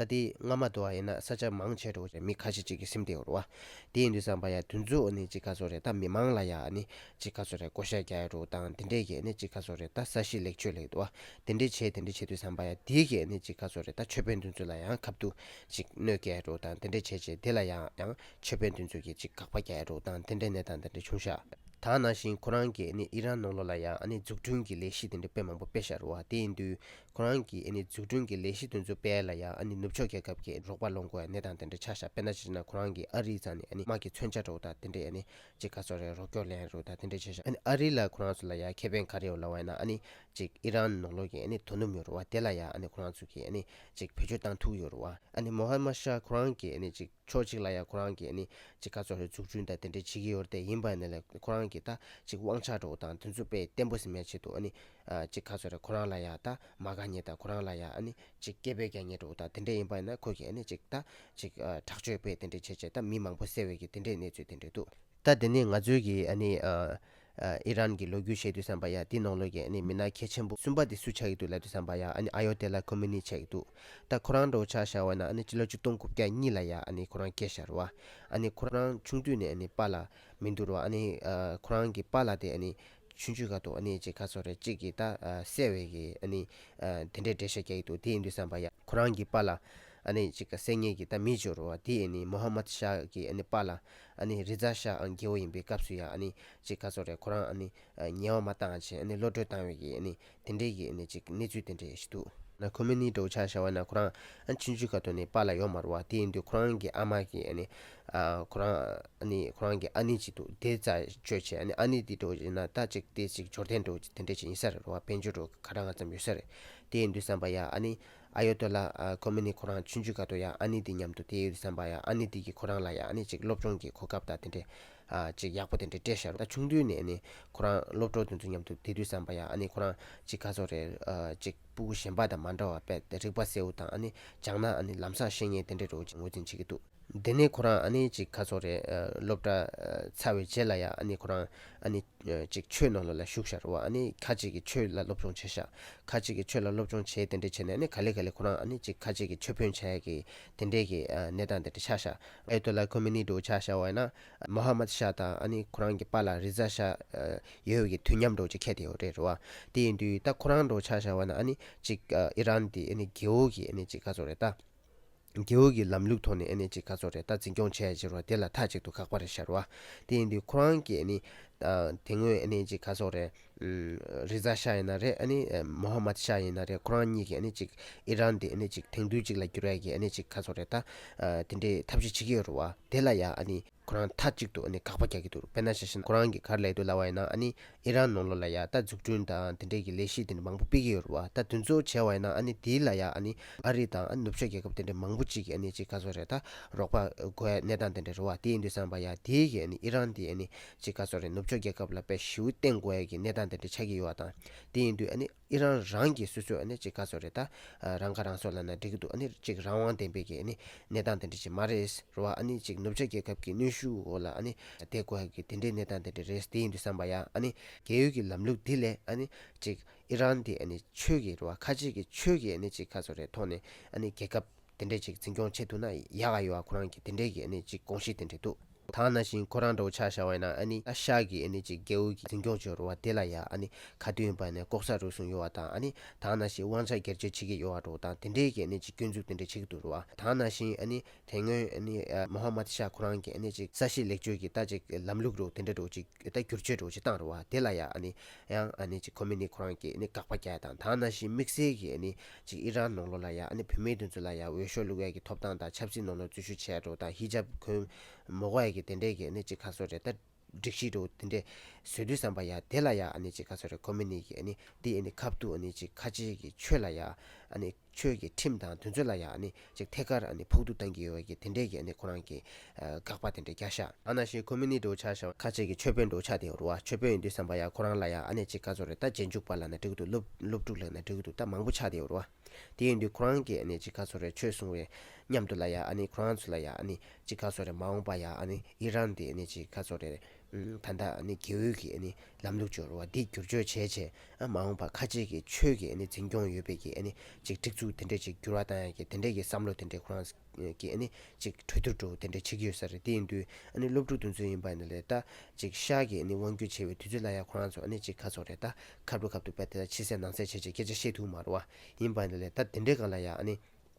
ད་དེ་སྔ་མ་དུ་བ་ཡིན་ན་ས་ཆ་མང་ཆེ་འདྲ་བོ་ཅིག་མི་ཁ་ཤས་ཅིག་གིས་ཟིན་བསྡད་ཡོད་རེད་བ། དེ་ཡིན་དུས་ཙམ་པ་ཡ་དེ་ཚོ་ཨ་ནི་ཅིག་ག་ཟེར་རེད། ད་མི་མང་ལ་ཡ་ཨ་ནི་ཅིག་ག་ཟེར་རེད། བསྐོ་བཞག་རྒྱག་ཡ་འདྲ་བོ་དང་དེ་འདྲས་ཀྱི་ཨ་ནི་ཅིག་ག་ཟེར་རེད། ད་ས་གཞི་ལེགས་བཅོས་ལབ་འདུག་བ། དེ་འདྲས་བྱས་དེ་འདྲས་བྱེད་དུས་ཙམ་པ་ཡ་དེ་གི་ཨ་ནི་ཅིག་ག་ཟེར་རེད། ད་ཆོས་དཔོན་དེ་ཚོ་ལ་ཡང་ཁ་ཐུག་ཅིག་གནོད་སྐྱེལ་ཡ་འདྲ་བོ་དང་དེ་འདྲས་བྱས་བྱས་དེ་ལ་ཡང་ཡང་ཆོས་དཔོན་དེ་ཚོ་གིས་ཅིག་དགག་པ་རྒྱག་ཡ་འདྲ་བོ་དང་དེ་འདྲས་གནས་སྟངས་དེ་འདྲས་བྱུང་ཤག་ད་ནང་བཞིན་ཁོ་རང་གིས་ཨ་ནི་ཨི་རན་ནང་ལོགས་ལ་ཡ་ཨ་ནི་འཛུགས་སྐྲུན་གྱི་ལས་གཞི་དེ་འདྲ་དཔེ་མང་པོ་སྤེལ་བཞག་རེད་བ། དེ་ཡིན་དུས་ཁོ་རང་གིས་ཨ་ནི་འཛུགས་སྐྲུན་གྱི་ལས་གཞི་དེ་ཚོ་སྤེལ་ལ་ཡ་ཨ་ནི་ནུབ་ཕྱོགས་རྒྱལ་ཁབ་ཀྱིས་རོགས་པ་སློང་དགོས་ཡ་གནས་སྟངས་དེ་འདྲ་ཆགས་ཤག་དཔེར་ན་ཆ་བཞག་ན་ཁོ་རང་གིས་ཨ་རིའི་རྩ་ནས་ཨ་ནི་དམག་གི་མཚོན་ཆ་འདྲ་བོ་དང་དེ་འདྲས་ཨ་ནི་ཅིག་ག་ཟེར་རེད། རོགས་སྐྱོར་ལེན་རོགས་དང་དེ་འདྲས་བྱས་ཤག་ཨ་ནི་ཨ་རི་ལ་ཁོ་རང་ཚོ་ལ་ཡ་ཁེ་ཕན་ག་རེ་ཡོད་ལབ་པ་ཡིན་ན་ཨ་ནི་ཅིག་ཨི་རན་ནང་ལོགས་ཀྱི་ཨ་ནི་དོ་སྣུམ་ཡོད་རེད་བ། དེ་ལ་ཡ་ཨ་ནི་ཁོ་རང་ཚོ་གིས་ཨ་ནི་ཅིག་བེད་སྤྱོད་བཏང་ཐུབ་ཡོད་རེད་བ། ཨ་ནི་མོ་ཧམ་མད་ཤཱ་ཁོ་རང་གིས་ཨ་ནི་ཅིག་ཕྱོགས་གཅིག་ལ་ཡ་ཁོ་རང་གིས་ཨ་ནི་ཅིག་ག་ཟེར་རེད། འཛུགས་སྐྲུན་དང་དེ་འདྲས་བྱེད་ཀྱི་ཡོད་རེད་དེ། ཡིན་པ་ཡིན་ན་ལས་ཁོ་རང་གིས་ད་ཅིག་དབང་ཆ་འདྲ་བོ་དང་དེ་ཚོ་དཔེ་བརྟན་པོ་ཟིན་ཡ་ཆེད་དུ་ཨ་ནི་ཨ་ཅིག་ག་ཟེར་རེད། ཁོ་རང་ལ་ཡ་ད་མ་དགའ་མཁན་དང་ཁོ་རང་ལ་ཡ་ཨ་ནི་ཅིག་སྐད་འབོད་རྒྱག་མཁན་འདྲ་བོ་དང་དེ་འདྲས་ཡིན་པ་ཡིན་ན་ཁོ་གིས་ཨ་ནི་ཅིག་ད་ཅིག་ཨ་དྲག་སྤྱོད་དཔེ་དེ་འདྲས་བྱས་བྱས་ད་མི་མང་པོ་བསད་པའི་གི་དེ་འདྲས་གནས་ཚུལ་དེ་འདྲས་འདུག་ད་དེ་ནས་ང་ཚོའི་གི་ཨ་ནི་ཨ་ཨ་ཨི་རན་གྱི་ལོ་རྒྱུས་བཤད་དུས་ཙམ་པ་ཡ་དེ་ནང་ལོགས་ཀྱི་ཨ་ནི་མི་སྣ་གལ་ཆེན་པོ་གསུམ་པ་དེ་སུ་ཆགས་ཀྱི་འདུག་ལབ་དུས་ཙམ་པ་ཡ་ཨ་ནི་ཨ་ཡོ་ཏེ་ལ་ཁོ་མེ་ནི་ཆགས་ཀྱི་འདུག་ད་ཁོ་རང་འདྲ་བོ་ཆ་བཞག་པ་ན་ཨ་ནི་སྤྱི་ལོ་ཆིག་སྟོང་དགུ་བརྒྱ་གཉིས་ལ་ཡ་ཨ་ནི་ཁོ་རང་སྐྱེས་ཤག་རེད་བ། ཨ་ནི་ཁོ་རང་ཆུང་དུས་ནས་ཨ་ནི་པཱ་ལགས་མི་འདུག་རེད་བ། ཨ་ནི་ཨ་ཁོ་རང་གི་པཱ་ལགས་དེ་ཨ་ནི་ཆུང་ཆུང་སྐབས་དུ་ཨ་ནི་ཅིག་ག་ཟེར་རེད། གཅིག་གིས་ད་ཨ་བསད་པའི་གི་ཨ་ནི་ཨ་དེ་འདྲའི་འགྲེལ་བཤད་རྒྱག་གི་འདུག་དེ་ཡིན་དུས་ཙམ་པ་ཡ་ཁོ་རང་གི་པཱ་ལགས་ ཨ་ནི་ཅིག་གསད་མཁན་གྱི་ད་མི་ཅིག་ཡོད་རེད་བ། དེ་ཨ་ནི་མོ་ཧམ་མད་ཤཱ་གི་ཨ་ནི་པཱ་ལགས་ཨ་ནི་རི་ཛ་ཤཱ་ཨ་རྒྱལ་པོ་ཡིན་པའི་སྐབས་སུ་ཡ་ཨ་ནི་ཅིག་ག་ཚོད་རེད། ཁོ་རང་ཨ་ནི་ཉེས་པ་མ་བཏང་བྱས་ཨ་ནི་གློད་བཀྲོལ་བཏང་བའི་གི་ཨ་ནི་དེ་འདྲའི་གི་ཨ་ནི་ཅིག་གནས་ཚུལ་དེ་འདྲ་ཞིག་འདུག་ན་ཁོ་མི་ནི་འདྲ་བོ་ཆ་བཞག་པ་ན་ཁོ་རང་ཨ་ནི་ཆུང་ཆུང་སྐབས་དུས་ནས་པཱ་ལགས་ཡོད་མ་རེད་བ། དེ་ཡིན་དུས་ཁོ་རང་གི་ཨ་མ་གིས་ཨ་ནི་ཨ་ཁོ་རང་ཨ་ནི་ཁོ་རང་གི་ཨ་ནེ་ཅིག་འདུག་དེ་རྩད་གཅོད་བྱས། ཨ་ནི་ཨ་ནེ་དེ་འདྲ་བོ་ཡིན་ན་ད་ཅིག་དེ་ཅིག་འབྱོར་ལྡན་འདྲ་བོ་ཅིག་དེ་འདྲ་ཅིག་ཡིན་ས་རེད་བ། དཔལ་འབྱོར་འདྲ་བོ་ག་འདྲ་ང་ཙམ་ཡོད་ས་རེད། དེ་ཡིན་དུས་ཙམ་པ་ཡ་ཨ་ནི་ཨ་ཡོ་ཏོ་ལ་ཨ་ཁོ་མི་ནི་ཁོ་རང་ཆུང་ཆུང་སྐབས་དུས་ཡ་ཨ་ནེ་དེ་མཉམ་དུ་དེ་ཡོད་དུས་ཙམ་པ་ཡ་ཨ་ནེ་དེ་གིས་ཁོ་རང་ལ་ཡ་ཨ་ནི་ཅིག་སློབ་སྦྱོང་གི་གོ་སྐབས་དང་དེ་འདྲ་ཨ་ཅིག་ཡག་པོ་དེ་འདྲ་སྤྲད་ཤག་ད་ཆུང་དུས་ནས་ཨ་ནི་ཁོ་རང་སློབ་གྲོགས་དེ་ཚོ་མཉམ་དུ་བསྡད་དུས་ཙམ་པ་ཡ་ཨ་ནི་ཁོ་རང་ཅིག་ག་ཚོད་རེད། ཨ་ཅིག་སྤུ་གུ་གཞན་པ་དང་མ་འདྲ་བ་དཔེ་རིག་པ་གསལ་བོ་དང་ཨ་ནི་སྦྱང་ན་ཨ་ནི་ལམ་སང་ཤེས་མཁན་དེ་འདྲ་འདྲ་བོ་ཅིག་ངོས་འཛིན་བྱེད་ཀྱི་འདུག་དེ་ནས་ཁོ་རང་ཨ་ནི་ཅིག་ག་ཚོད་རེད། ཨ་སློབ་གྲྭ་ཨ་ཚར་བའི་རྗེས་ལ་ཡ་ཨ་ནི་ཁོ་རང་ཨ་ནི་ཨ་ཅིག་ཆོས་ནང་ལོགས་ལ་ཞུགས་ཤག་རེད་བ། ཨ་ནི་ཁ་ཅིག་གིས་ཆོས་ལ་སློབ་སྦྱོང་བྱས་ཤག་ཁ་ཅིག་གིས་ཆོས་ལ་སློབ་སྦྱོང་བྱས་དེ་འདྲ་བྱས་ནས་ཨ་ནི་ཅིག་ག་ལེ་ག་ལེ་ཁོ་རང་ཨ་ནི་ཅིག་ཁ་ཅིག་གིས་ཆོས་དཔོན་བྱས་ཀྱི་དེ་འདྲའི་གི་ཨ་གནས་སྟངས་དེ་འདྲ་ཆགས་ཤག་ཨ་ཡོ་ཏོ་ལ་ཁོ་མི་ནི་འདྲ་བོ་ཆ་བཞག་པ་ཡིན་ན་མོ་ཧ་མད་ཤཱ་དང་ཨ་ནི་ཁོ་རང་གི་པཱ་ལགས་རི་ཛ་ཤཱ་ཨ་ཡོད་པའི་གི་དུས་མཉམ་འདྲ་བོ་ཅིག་འཁེལ་བསྡད་ཡོད་རེད་རེད་བ། དེ་ཡིན་དུས་ད་ཁོ་རང་འདྲ་བོ་ཆ་བཞག་པ་ན་ཨ་ནི་ཅིག་ཨ་ཨི་རན་དེ་ཨ་ནི་རྒྱལ་པོ་གི་ཨ་ནི་ཅིག་ག་ཚོད་རེད། ད་རྒྱལ་པོ་གི་ལམ་ལུགས་ཐོག་ནས་ཨ་ནི་ཅིག་ག་ཚོད་རེད། ད་འཛིན་སྐྱོང་བྱས་ཡོད་རེད་བ། དེ་ལ་མཐའ་གཅིག་ཏུ་དགག་པ་རེད་ཤག་རེད་བ། དེ་ཡིན་དུས་ཁོ་རང་གི་ཨ་ནི་ཨ་དེ་སྔོན་ཨ་ནི་ཅིག་ག་ཚོད་རེད། ཨུམ། རི་ཛ་ཤཱ་ཡིན་ན་རེད། ཨ་ནི་ཨ་མོ་ཧ་མད་ཤཱ་ཡིན་ན་རེད། ཁོ་རང་གཉིས་ཀྱིས་ཨ་ནི་ཅིག་ཨི་རན་དེ་ཨ་ནི་ཅིག་དེང་དུས་ཅིག་ལ་འགྱུར་ཡ་གི་ཨ་ནི་ཅིག་ག་ཚོད་རེད། ད་ཨ་དེ་འདྲའི་ཐབས་ཤེས་བྱེད་ཀྱི་ཡོད་རེད་བ། དེ་ལ་ཡ་ཨ་ནི་ཁོ་རང་མཐའ་གཅིག་ཏུ་ཨ་ནི་དགག་པ་རྒྱག་གི་འདུག་དཔེར་ན་ཆ་བཞག་ན་ཁོ་རང་གིས་ག་རེ་ལབ་འདུག་ལབ་པ་ཡིན་ན་ཨ་ནི་ཨི་རན་ནང་ལོགས་ལ་ཡ་ད་འཛུགས་སྐྲུན་དང་དེ་འདྲའི་གི་ལས་གཞི་དེ་འདྲ་མང་པོ་སྤེལ་གྱི་ཡོད་རེད་བ། ད་དེ་ཚོ་བྱས་པ་ཡིན་ན་ཨ་ནི་དེ་ལ་ཡ་ཨ་ནི་ཨ་རི་དང་ཨ་ནི་ནུབ་ཕྱོགས་རྒྱལ་ཁབ་དེ་འདྲ་མང་པོ་ཅིག་གིས་ཨ་ནི་ཅིག་ག་ཚོད་རེད། ད་རོགས་པ་དགོས་ཡ་གནས་སྟངས་དེ་འདྲ་རེད་བ། དེ་ཡིན་དུས་ཙམ་པ་ཡ་དེ་གིས་ཨ་ནི་ཨི་རན་དེ་ཨ་ནི་ཅིག་ག་ཚོད་རེད། ནུབ་ཕྱོགས་རྒྱལ་ཁབ་ལ་དཔེ་ཞེ་པོ་བརྟེན་དགོས་ཡ་གི་གནས་སྟངས་དེ་འདྲ་ཆགས་ཀྱི་ཡོད་བ་དང་། དེ་ཡིན་དུས་ཨ་ནི་ཨི་རན་རང་གིས་སོ་སོས་ཨ་ནི་ཅིག་ག་ཚོད་རེད། ད་རང་ཁ་རང་གསོ་ལབ་ན་འགྲིག་གི་འདུག་ཨ་ནི་ཅིག་རང་དབང་ལྡན་པའི་གི་ཨ་ནི་གནས་སྟངས་དེ་འདྲ་ཅིག་མ་རེད་རེད་བ། ཨ་ནི་ཅིག་ནུབ་ཕྱོགས་རྒྱལ་ཁབ་ཀྱི་གནོན་ཤུགས་འོག་ལ་ཨ་ནི་བསྡད་དགོས་ཡ་གི་དེ་འདྲའི་གནས་སྟངས་དེ་འདྲ་རེད། དེ་ཡིན་དུས་ཙམ་པ་ཡ་ཨ་ནི་རྒྱལ་ཡོངས་ཀྱི་ལམ་ལུགས་འདི་ལས་ཨ་ནི་ཅིག་ཨི་རན་དེ་ཨ་ནི་ཆོས་ཀྱི་རེད་བ། ཁ་ཆེ་གི་ཆོས་ཀྱི་ཨ་ནི་ཅིག་ག་ཚོད་རེད། ཐོག་ནས་ཨ་ནི་རྒྱལ་ཁབ་དེ་འདྲས་ཅིག་འཛིན་སྐྱོང་བྱེད་ཐུབ་ན་ཡག་ག་ཡོད་ཨ། ཁོ་རང་གི་དེ་འདྲས་ཀྱི་ཨ་ནི་ཅིག་དགོངས་གཞི་དེ་འདྲས་འདུག་ད་ནང་བཞིན་ཁོ་རང་འདྲ་བོ་ཆ་བཞག་པ་ཡིན་ན་ཨ་ནི་ཤཱ་གི་ཨ་ནི་ཅིག་རྒྱལ་པོ་གི་འཛིན་སྐྱོང་བྱེད་རོགས་པ་དེ་ལ་ཡ་ཨ་ནི་ག་དུས་ཡིན་པ་ནས་ལྐོག་ཟ་རུལ་སུངས་ཡོད་པ་དང་། ཨ་ནི་ད་ནང་བཞིན་དབང་ཆ་སྒེར་གཅོད་བྱེད་ཀྱི་ཡོད་པ་འདྲ་བོ་དང་། དེ་འདྲས་ཀྱི་ཨ་ནི་ཅིག་སྐྱོན་འཛུགས་དེ་འདྲས་བྱེད་ཀྱི་འདུག་རོགས་པ། ད་ནང་བཞིན་ཨ་ནི་དེ་སྔོན་ཨ་ནི་ཨ་མོ་ཧ་མད་ཤཱ་ཁོ་རང་གི་ཨ་ནི་ཅིག་ས་གཞི་ལེགས་བཅོས་ཀྱི་ད་ཅིག་ལམ་ལུགས་རོགས་དེ་འདྲ་འདྲ་བོ་ཅིག་ད་བསྒྱུར་བཅོས་འདྲ་བོ་ཅིག་བཏང་རོགས་པ། དེ་ལ་ཡ་ཨ་ནི་ཡང་ཨ་ནི་ཅིག་ཁོ་མི་ནི་ཁོ་རང་གིས་ཨ་ནི་དགག་པ་རྒྱག་ཡ་དང་། ད་ནང་བཞིན་དམིགས་བསལ་གྱི་ཨ་ནི་ཅིག་ཨི་རན་ནང་ལོགས་ལ་ཡ་ཨ་ནི་བུད་མེད་དེ་ཚོ་ལ་ཡ་འོས་ཤོག་བླུག་ཡ་གི་ཐོབ་ཐང་དང་ཆབ་སྲིད་ནང་ལོགས་འཛུལ་ཞུགས་བྱས་འགྲོ་དང་། ཧི་ཇབ་གོན་མ་དགོས་ཡ་གི་དེ་འདྲས་ཀྱི་ཨ་ནི་ཅིག་ག་ཚོད་རེད། ད་སྒྲིག་གཞི་འདྲ་བོ་དེ་འདྲས་བཟོས་དུས་ཙམ་པ་ཡ་དེ་ལ་ཡ་ཨ་ནི་ཅིག་ག་ཚོད་རེད། ཁོ་མི་ནི་གི་ཨ་ནི་དེ་ཨ་ནི་ཁ་ཐུག་ཨ་ནི་ཅིག་ཁ་ཆེ་གི་ཆོས་ལ་ཡ་ཨ་ནི་ཆོས་ཀྱི་ཁྲིམས་དང་དེ་ཚོ་ལ་ཡ་ཨ་ནི་ཅིག་ཐད་ཀར་ཨ་ནི་ཕོག་ཐུག་བཏང་གི་ཡོད་པའི་གི་དེ་འདྲས་ཀྱི་ཨ་ནི་ཁོ་རང་གི་ཨ་དགག་པ་དེ་འདྲས་རྒྱག་ཤག་ཨ་ནང་བཞིན་ཁོ་མི་ནི་འདྲ་བོ་ཆ་བཞག་ཁ་ཆེ་གི་ཆོས་དཔོན་འདྲ་བོ་ཆགས་བསྡད་ཡོད་རེད་བ། ཆོས་དཔོན་ཡིན་དུས་ཙམ་པ་ཡ་ཁོ་རང་ལ་ཡ་ཨ་ནི་ཅིག་ག་ཚོད་རེད། ད་རྗེས་འཇུག་པ་ལབ་ན་འགྲིག་གི་འདུག་སློབ་སློབ་ཕྲུག་ལབ་ན་འགྲིག་གི་འདུག་ད་མང་པོ་ཆགས་བསྡད་ཡོད་རེད་བ། དེ་ཡིན་དུས་ཁོ་རང་གིས་ཨ་ནི་ཅིག་ག་ཚོད་རེད། ཆོས་གསུང་བའི་མཉམ་དུ་ལ་ཡ་ཨ་ནི་ཁོ་རང་ཚོ་ལ་ཡ་ཨ་ནི་ཅིག་ག་ཚོད་རེད། མ་འོངས་པ་ཡ་ཨ་ནི་ཨི་རན་དེ་ཨ་ནི་ཅིག་ག་ཚོད་རེད། ཨུམ། ད་ལྟ་ཨ་ནི་རྒྱལ་པོའི་གི་ཨ་ནི་ལམ་ལུགས་སྦྱོར་བ་འདི་བསྒྱུར་བཅོས་བྱས་བྱས། ཨ་མ་འོངས་པ་ཁ་ཆེ་གི་ཆོས་ཀྱི་ཨ་ནི་འཛིན་སྐྱོང་ཡོད་པའི་གི་ཨ་ནི་ཅིག་སྒྲིག་འཛུགས་དེ་འདྲས་ཅིག་འགྱུར་བ་བཏང་ཡ་གི་དེ་འདྲས་ཀྱི་བསམ་བློ་དེ་འདྲས་ཁོ་རང་གི་ཨ་ནི་ཅིག་གྲོས་བསྡུར་འདྲ་བོ་དེ་འདྲས་བྱེད་ཀྱི་ཡོད་ས་རེད། དེ་ཡིན་དུས་ཨ་ནི་སློབ་ཕྲུག་དེ་ཚོ་ཡིན་པ་ཡིན་ན་ལས་ད་ཅིག་ཤཱ་གི་ཨ་ནི་དབང་སྒྱུར་བྱེད་པའི་དུས་ཚོད་ལ་ཡ་ཁོ་རང་ཚོ་ཨ་ནི་ཅིག་ག་ཚོད་རེད། ད་ཁ་ཐུག་ཁ་ཐུག་པ་དེ་ལ་ཕྱི་གསལ་ནང་གསལ་བྱས་བྱས་སྐད་ཆ་བཤད་ཐུབ་མ་རེད་བ། ཡིན་པ་ཡིན་ན་ལས་ད་དེ་འདྲས་སྒང་ལ་ཡ་ཨ་ནི་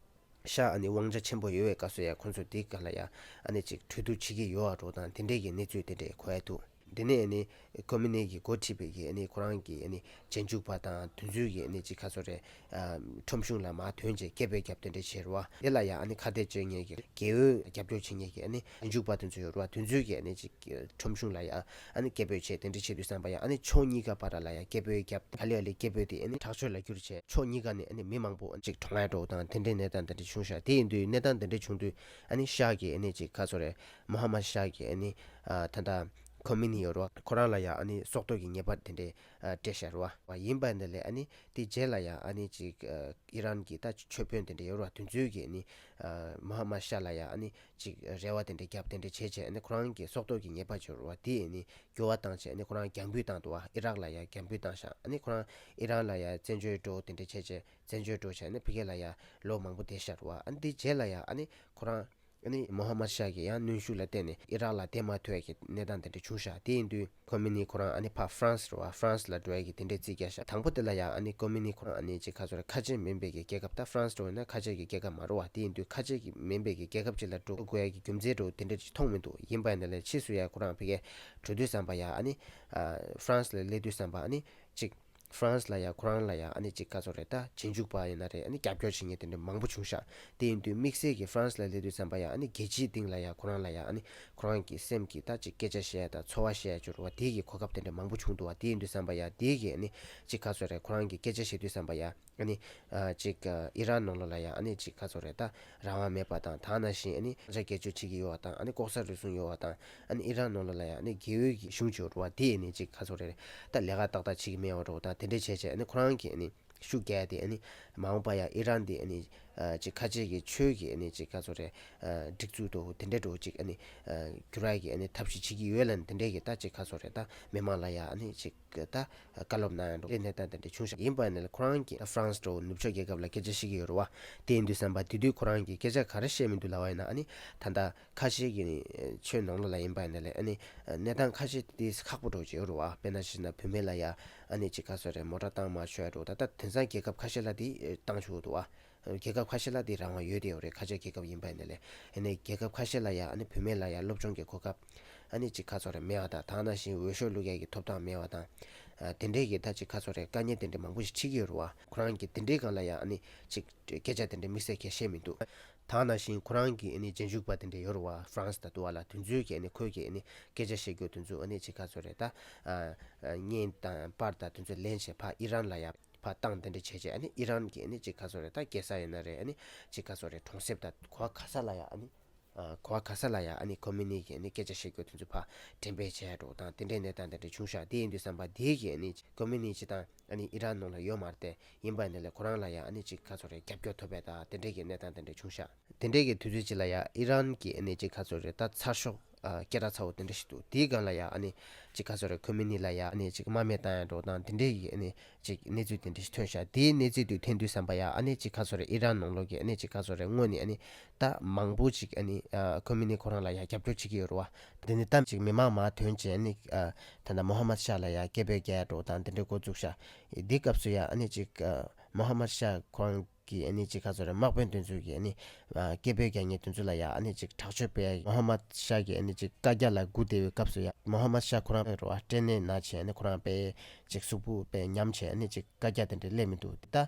ཤཱ་ཨ་ནི་དབང་ཆ་ཆེན་པོ་ཡོད་པའི་སྐབས་སུ་ཡ་ཁོང་ཚོ་དེའི་སྒང་ལ་ཡ་ཨ་ནི་ཅིག་གྲོས་བསྡུར་བྱེད་ཀྱི་ཡོད་པ་འདྲ་བོ་དང་། དེ་འདྲས་ཀྱི་གནས་ཚུལ་དེ་འདྲས་གོ་ཡ་འདུག་དེ་ནས་ཨ་ནི་ཁོ་མི་ནི་གིས་འགོ་ཁྲིད་པའི་གི་ཨ་ནི་ཁོ་རང་གི་ཨ་ནི་རྗེས་འཇུག་པ་དང་དེ་ཚོའི་གི་ཨ་ནི་ཅིག་ག་ཚོད་རེད། ཨ་ཁྲོམ་གཞུང་ལ་མར་ཐོན་བྱས་སྐད་འབོད་བརྒྱབ་དེ་འདྲས་བྱས་རེད་བ། དེ་ལ་ཡ་ཨ་ནི་ཁ་གཏད་གཅོག་མཁན་གྱི་རྒྱལ་པོའི་རྒྱབ་སྐྱོར་བྱེད་མཁན་གྱི་ཨ་ནི་རྗེས་འཇུག་པ་དེ་ཚོ་ཡོད་རེད་བ། དེ་ཚོའི་གི་ཨ་ནི་ཅིག་ཁྲོམ་གཞུང་ལ་ཡ་ཨ་ནི་སྐད་འབོད་བྱས་དེ་འདྲས་བྱེད་དུས་ཙམ་པ་ཡ་ཨ་ནི་ཕྱོགས་གཉིས་ཀ་བར་ལ་ཡ་སྐད་འབོད་བརྒྱབ། ག་ལེ་ག་ལེ་སྐད་འབོད་དེ་ཨ་ནི་དྲག་སྤྱོད་ལ་བསྒྱུར་བྱས་ཕྱོགས་གཉིས་ཀ་ནས་ཨ་ནི་མི་མང་པོ་ཅིག་གྲོངས་ཡ་འདྲ་བོ་དང་དེ་འདྲའི་གནས་སྟངས་དེ་འདྲ་བྱུང་ཤག་དེ་ཡིན་དུས་གནས་སྟངས་དེ་འདྲ་བྱུང་དུས་ཨ་ནི་ཤཱ་གི་ཨ་ནི་ཅིག་ག་ཚོད་རེད། མོ་ཧམ་མད་ཤཱ་གི་ཨ་ནི་ཨ་ད་ལྟ་ཁོ་མི་ནི་ཡོད་རེད་བ། ཁོ་རང་ལ་ཡ་ཨ་ནི་སྲོག་ཐོག་གི་ཉེས་པ་དེ་འདྲ་ཨ་སྤྲད་ཤག་རེད་བ། ཡིན་པ་འདི་ལས་ཨ་ནི་དེ་རྗེས་ལ་ཡ་ཨ་ནི་ཅིག་ཨ་ཨི་རན་གྱི་ད་ཆོས་དཔོན་དེ་འདྲ་ཡོད་རེད་བ། དེ་ཚོའི་གི་ཨ་ནི་ཨ་མོ་ཧམ་མད་ཤཱ་ལ་ཡ་ཨ་ནི་ཅིག་རེ་བ་དེ་འདྲ་བརྒྱབ། དེ་འདྲ་བྱས་བྱས་ཨ་ནི་ཁོ་རང་གི་སྲོག་ཐོག་གི་ཉེས་པ་ཅིག་ཡོད་རེད་བ། དེ་ཨ་ནི་འགྱུར་བ་བཏང་བྱས་ཨ་ནི་ཁོ་རང་རྒྱང་འབུད་བཏང་འདུག་བ། ཨི་རག་ལ་ཡ་རྒྱང་འབུད་བཏང་ཤག་ཨ་ནི་ཁོ་རང་ཨི་རན་ལ་ཡ་བཙན་བྱོལ་འགྲོ་དེ་འདྲ་བྱས་བྱས་བཙན་བྱོལ་འགྲོ་བྱས་ཨ་ནི་ཕ་གི་ལ་ཡ་ལོ་མང་པོ་བསྡད་ཤག་རེད་བ། ཨ་ནི་དེ་རྗེས་ལ་ཡ་ཨ་ནི་ཁོ་རང་ ཨ་ནི་མོ་ཧ་མད་ཤཱ་གི་ཡང་གནོན་ཤུགས་ལ་བརྟེན་ནས་ཨི་རག་ལ་བསྡད་མ་ཐུབ་ཡ་གི་གནས་སྟངས་དེ་འདྲ་བྱུང་ཤག་དེ་ཡིན་དུས་ཁོ་མེ་ནི་ཁོ་རང་ཨ་ནི་ཕར་ཧྥ་རན་སི་རེད་བ། ཧྥ་རན་སི་ལ་འགྲོ་ཡ་གི་དེ་འདྲའི་རྩིས་བརྒྱབ་ཤག་དང་པོ་དེ་ལ་ཡང་ཨ་ནི་ཁོ་མེ་ནི་ཁོ་རང་ཨ་ནི་ཅིག་ག་ཚོད་རེད། ཁ་ཆེ་མིན་པའི་གི་རྒྱལ་ཁབ། ད་ཧྥ་རན་སི་འགྲོ་ཡིན་ན་ཁ་ཆེ་གི་རྒྱལ་ཁབ་མ་རེད་བ། དེ་ཡིན་དུས་ཁ་ཆེ་གི་མིན་པའི་གི་རྒྱལ་ཁབ་ཅིག་ལ་འགྲོ་དགོས་ཡ་གི་རྒྱུ་མཚན་འདྲ་བོ་དེ་འདྲ་ཅིག་མཐོང་མི་འདུག་ཡིན་པ་ཡིན་ན་ལས་ཕྱིས་སུ་ཡ་ཁོ་རང་ཕ་གིར་འགྲོ་དུས་ཙམ་པ་ཡ་ཨ་ནི་ཧྥ་རན་སི་ལ་སླེབས་དུས་ཙམ་པ་ཨ་ནི་ཅིག་ཧྥ་རན་སི་ལ་ཡ་ཁོ་རང་ལ་ཡ་ཨ་ནི་ཅིག་ག་ཚོད་རེད། ད་རྗེས་འཇུག་པ་ཡིན་ན་རེད། ཨ་ནི་རྒྱབ་སྐྱོར་བྱེད་མཁན་དེ་འདྲ་མང་པོ་བྱུང་ཤག་དེ་ཡིན་དུས་དམིགས་བསལ་གྱི་ཧྥ་རན་སི་ལ་སླེབས་དུས་ཙམ་པ་ཡ་ཨ་ནི་རྒྱལ་སྤྱིའི་སྟེང་ལ་ཡ་ཁོ་རང་ལ་ཡ་ཨ་ནི་ཁོ་རང་གི་སེམས་ཀྱི་ད་ཅིག་སྐད་ཆ་བཤད་ཡ་དང་ཚོར་བ་བཤད་ཡ་ཅིག་རེད་བ། དེ་གི་གོ་སྐབས་དེ་འདྲ་མང་པོ་བྱུང་འདུག་བ། དེ་ཡིན་དུས་ཙམ་པ་ཡ་དེ་གི་ཨ་ནི་ཅིག་ག་ཚོད་རེད། ཁོ་རང་གི་སྐད་ཆ་བཤད་དུས་ཙམ་པ་ཡ་ཨ་ནི་ཨ་ཅིག་ཨ་ཨི་རན་ནང་ལོགས་ལ་ཡ་ཨ་ནི་ཅིག་ག་ཚོད་རེད། ད་རང་དབང་མེད་པ་དང་། དེ་ནང་བཞིན་ཨ་ནི་ས་ཆ་བརྒྱད་ཅུ་ཕྱེད་ཀྱི་ཡོད་པ་དང་། ཨ་ནི་ལྐོག་ཟ་རུལ་སུངས་ཡོད་པ་དང་། ཨ་ནི་ཨི་རན་ནང་ལོགས་ལ་ཡ་ཨ་ནི་དགེ་འོས་ཀྱི་གཞུང་ཅིག་ཡོད་རེད་བ། དེ་ཨ་ནི་ཅིག་ག་ཚོད་རེད། ད་ལས་ཀ་ཏག་ཏག་བྱེད་ཀྱི་མེད་པ་འདྲ་བོ་དང་དེ་འདྲ་བྱས་བྱས་ཨ་ནི་ཁོ་རང་གིས་ཨ་ནི་ཤུགས་རྒྱག་སྟེ་ཨ་ནི་མ་འོངས་པ་ཡ་ཨི་རན་དེ་ཨ་ནི་ཨ་ཅིག་ཁ་ཆེ་གི་ཆོས་ཀྱི་ཨ་ནི་ཅིག་ག་ཚོད་རེད། ཨ་སྒྲིག་འཛུགས་འདྲ་བོ་དེ་འདྲ་འདྲ་བོ་ཅིག་ཨ་ནི་ཨ་འགྱུར་བ་གི་ཨ་ནི་ཐབས་ཤེས་བྱེད་ཀྱི་ཡོད་ལབ་ནས་དེ་འདྲ་གི་ད་ཅིག་ག་ཚོད་རེད། ད་མི་མང་ལ་ཡ་ཨ་ནི་ཅིག་ད་བཀའ་སློབ་གནང་ཡ་འདྲ་བོ་དེ་གནས་སྟངས་དེ་འདྲ་བྱུང་ཤག་ཡིན་པ་ཡིན་ན་ལས་ཁོ་རང་གིས་ཧྥ་རན་སི་འདྲ་བོ་ནུབ་ཕྱོགས་རྒྱལ་ཁབ་ལ་སྐད་ཆ་བཤད་ཀྱི་ཡོད་རེད་བ། དེ་ཡིན་དུས་ཙམ་པ་དེ་དུས་ཁོ་རང་གིས་སྐད་ཆ་ག་རེ་བཤད་མི་འདུག་ལབ་པ་ཡིན་ན། ཨ་ནི་ད་ལྟ་ཁ་ཆེ་གི་ཨ་ནི་ཆོས་ནང་ལོགས་ལ་ཡིན་པ་ཡིན་ན་ལས་ཨ་ནི་གནས་སྟངས་ཁ་ཤས་དེ་ཁག་པོ་འདྲ་བོ་ཅིག་ཡོད་རེད་བ། དཔེར་ན་བྱས་ན་བུད་མེད་ལ་ཡ་ཨ་ནི་ཅིག་ག་ཚོད་རེད། མོ་ཊ་བཏང་མ་ཆོག་ཡ་འདྲ་བོ། ད་ལྟ་དེང་སང་རྒྱལ་ཁབ་ཁ་ཤས་ལ་དེ་བཏང་ཆོག་གི་འདུག་བ། རྒྱལ་ཁབ་ཁ་ཤས་ལ་དེ་རང་དབང་ཡོད་དེ་ཡོད་རེད། ཁ་ཆེ་རྒྱལ་ཁབ་ཡིན་པ་ཡིན་ན་ལས། ཨ་ནི་རྒྱལ་ཁབ་ཁ་ཤས་ལ་ཡ་ཨ་ནི་བུད་མེད་ལ་ཡ་སློབ་སྦྱོང་གི་གོ་སྐབས་ཨ་ནི་ཅིག་ག་ཚོད་རེད་མེད་པ་དང་། དེ་ནང་བཞིན་འོས་ཤོག་བླུག་ཡ་གི་ཐོབ་ཐང་མེད་པ་དང་། ཨ་དེ་འདྲས་ཀྱི་ད་ཅིག་ག་ཚོད་རེད། དཀའ་ངལ་དེ་འདྲས་མང་པོ་ཞིག་འཕྲད་ཀྱི་ཡོད་རེད་བ། ཁོ་རང་གིས་དེ་འདྲའི་སྒང་ལ་ཡ་ཨ་ནི་ཅིག་སྐད་ཆ་དེ་འདྲ་དམིགས་བསལ་གྱི་བཤད་མི་འདུག་དེ་ནང་བཞིན་ཁོ་རང་གི་ཨ་ནི་རྗེས་འཇུག་པ་དེ་འདྲ་ཡོད་རེད་བ། ཧྥ་རན་སི་དང་དུ་བ་ལ། དེ་ཚོས་ཀྱི་ཨ་ནི་ཁོས་ཀྱི་ཨ་ནི་སྐད་ཆ་བཤད་རྒྱུ་དེ་ཚོ་ཨ་ནི་ཅིག་ག་ཚོད་རེད། ད་ཨ་ཨ་བརྙན་དང་པར་དང་དེ་ཚོ་ལེན་བྱས་ཕར་ཨི་རན་ལ་ཡ་ཕར་བཏང་། དེ་འདྲ་བྱས་བྱས་ཨ་ནི་ཨི་རན་གྱི་ཨ་ནི་ཅིག་ག་ཚོད་རེད། ད་རྒྱལ་ས་ཡིན་ན་རེད། ཨ་ནི་ཅིག་ག་ཚོད་རེད། གྲོང་གསེབ་དང་གོ་བ་ག་ས་ལ་ཡ་ཨ་ནི་ཨ་གོ་བ་ག་ས་ལ་ཡ་ཨ་ནི་ཁོ་མེ་ནི་གི་ཨ་ནི་སྐད་ཆ་བཤད་རྒྱུ་དེ་ཚོ་ཕར་འགྲེམས་སྤེལ་བྱས་འགྲོ་དང་དེ་འདྲའི་གནས་སྟངས་དེ་འདྲ་བྱུང་ཤག་དེ་ཡིན་དུས་ཙམ་པ་དེ་གི་ཨ་ནི་ཁོ་མེ་ནི་སྤྱིར་བཏང་ཨ་ནི་ཨི་རན་ནང་ལ་ཡོད་མ་རེད་དེ། ཡིན་པ་ཡིན་ན་ལས་ཁོ་རང་ལ་ཡ་ཨ་ནི་ཅིག་ག་ཚོད་རེད། རྒྱབ་སྐྱོར་ཐོབ་པ་དང་དེ་འདྲའི་གི་གནས་སྟངས་དེ་འདྲ་བྱུང་ཤག་དེ་འདྲའི་གི་དུས་ཚོད་ཅིག་ལ་ཡ་ཨི་རན་གི་ཨ་ནི་ཅིག་ག་ཚོད་རེད། ད་ཚགས་ཤོག་ཨ་སྐད་གྲགས་ཚ་བོ་དེ་འདྲ་ཞིག་འདུག་དེའི་སྒང་ལ་ཡ་ཨ་ནི་ཅིག་ག་ཚོད་རེད། ཁོ་མེ་ནི་ལ་ཡ་ཨ་ནི་ཅིག་དམག་མི་བཏང་ཡ་འགྲོ་དང་དེ་འདྲའི་གི་ཨ་ནི་ཅིག་གནས་ཚུལ་དེ་འདྲ་ཞིག་ཐོན་ཤག་དེའི་གནས་ཚུལ་དེ་ཐོན་དུས་ཙམ་པ་ཡ་ཨ་ནི་ཅིག་ག་ཚོད་རེད། ཨི་རན་ནང་ལོགས་ཀྱི་ཨ་ནི་ཅིག་ག་ཚོད་རེད། དངོས་ནས་ཨ་ནི་ད་མང་པོ་ཅིག་ཨ་ནི་ཨ་ཁོ་མེ་ནི་ཁོ་རང་ལ་ཡ་རྒྱབ་སྐྱོར་བྱེད་ཀྱི་ཡོད་རེད་བ། དེ་ནི་ད་ཅིག་མི་མང་མར་ཐོན་བྱས་ཨ་ནི་ཨ་ད་ལྟ་མོ་ཧ་མད་ཤཱ་ལ་ཡ་སྐད་འབོད་རྒྱག་ཡ་འགྲོ་དང་དེ་འདྲ་འགོ་བཙུགས་ཤག་དེའི་སྐབས་སུ་ཡ་ཨ་ནི་ཅིག་ཨ་མོ་ཧ་མད་ཤཱ་ཁོ་རང་གི་ཨ་ནི་ཅིག་ག་ཚོད་རེད། དམག་དཔོན་དེ་ཚོས་ཀྱི་ཨ་ནི་ཨ་སྐད་འབོད་རྒྱག་མཁན་དེ་ཚོ་ལ་ཡ་ཨ་ནི་ཅིག་དྲག་སྤྱོད་སྤེལ་ཡ། མོ་ཧ་མད་ཤཱ་གི་ཨ་ནི་ཅིག་བཀའ་རྒྱ་ལ་སྒུག་བསྡད་པའི་སྐབས་སུ་ཡ་མོ་ཧ་མད་ཤཱ་ཁོ་རང་རེད་བ། སྐྲན་ནད་ན་བྱས་ཨ་ནི་ཁོ་རང་དཔེ་ཅིག་གཟུགས་པོ་དཔེ་ཉམས་བྱས་ཨ་ནི་ཅིག་བཀའ་རྒྱ་དེ་འདྲ་སླེབས་མི་འདུག་ད་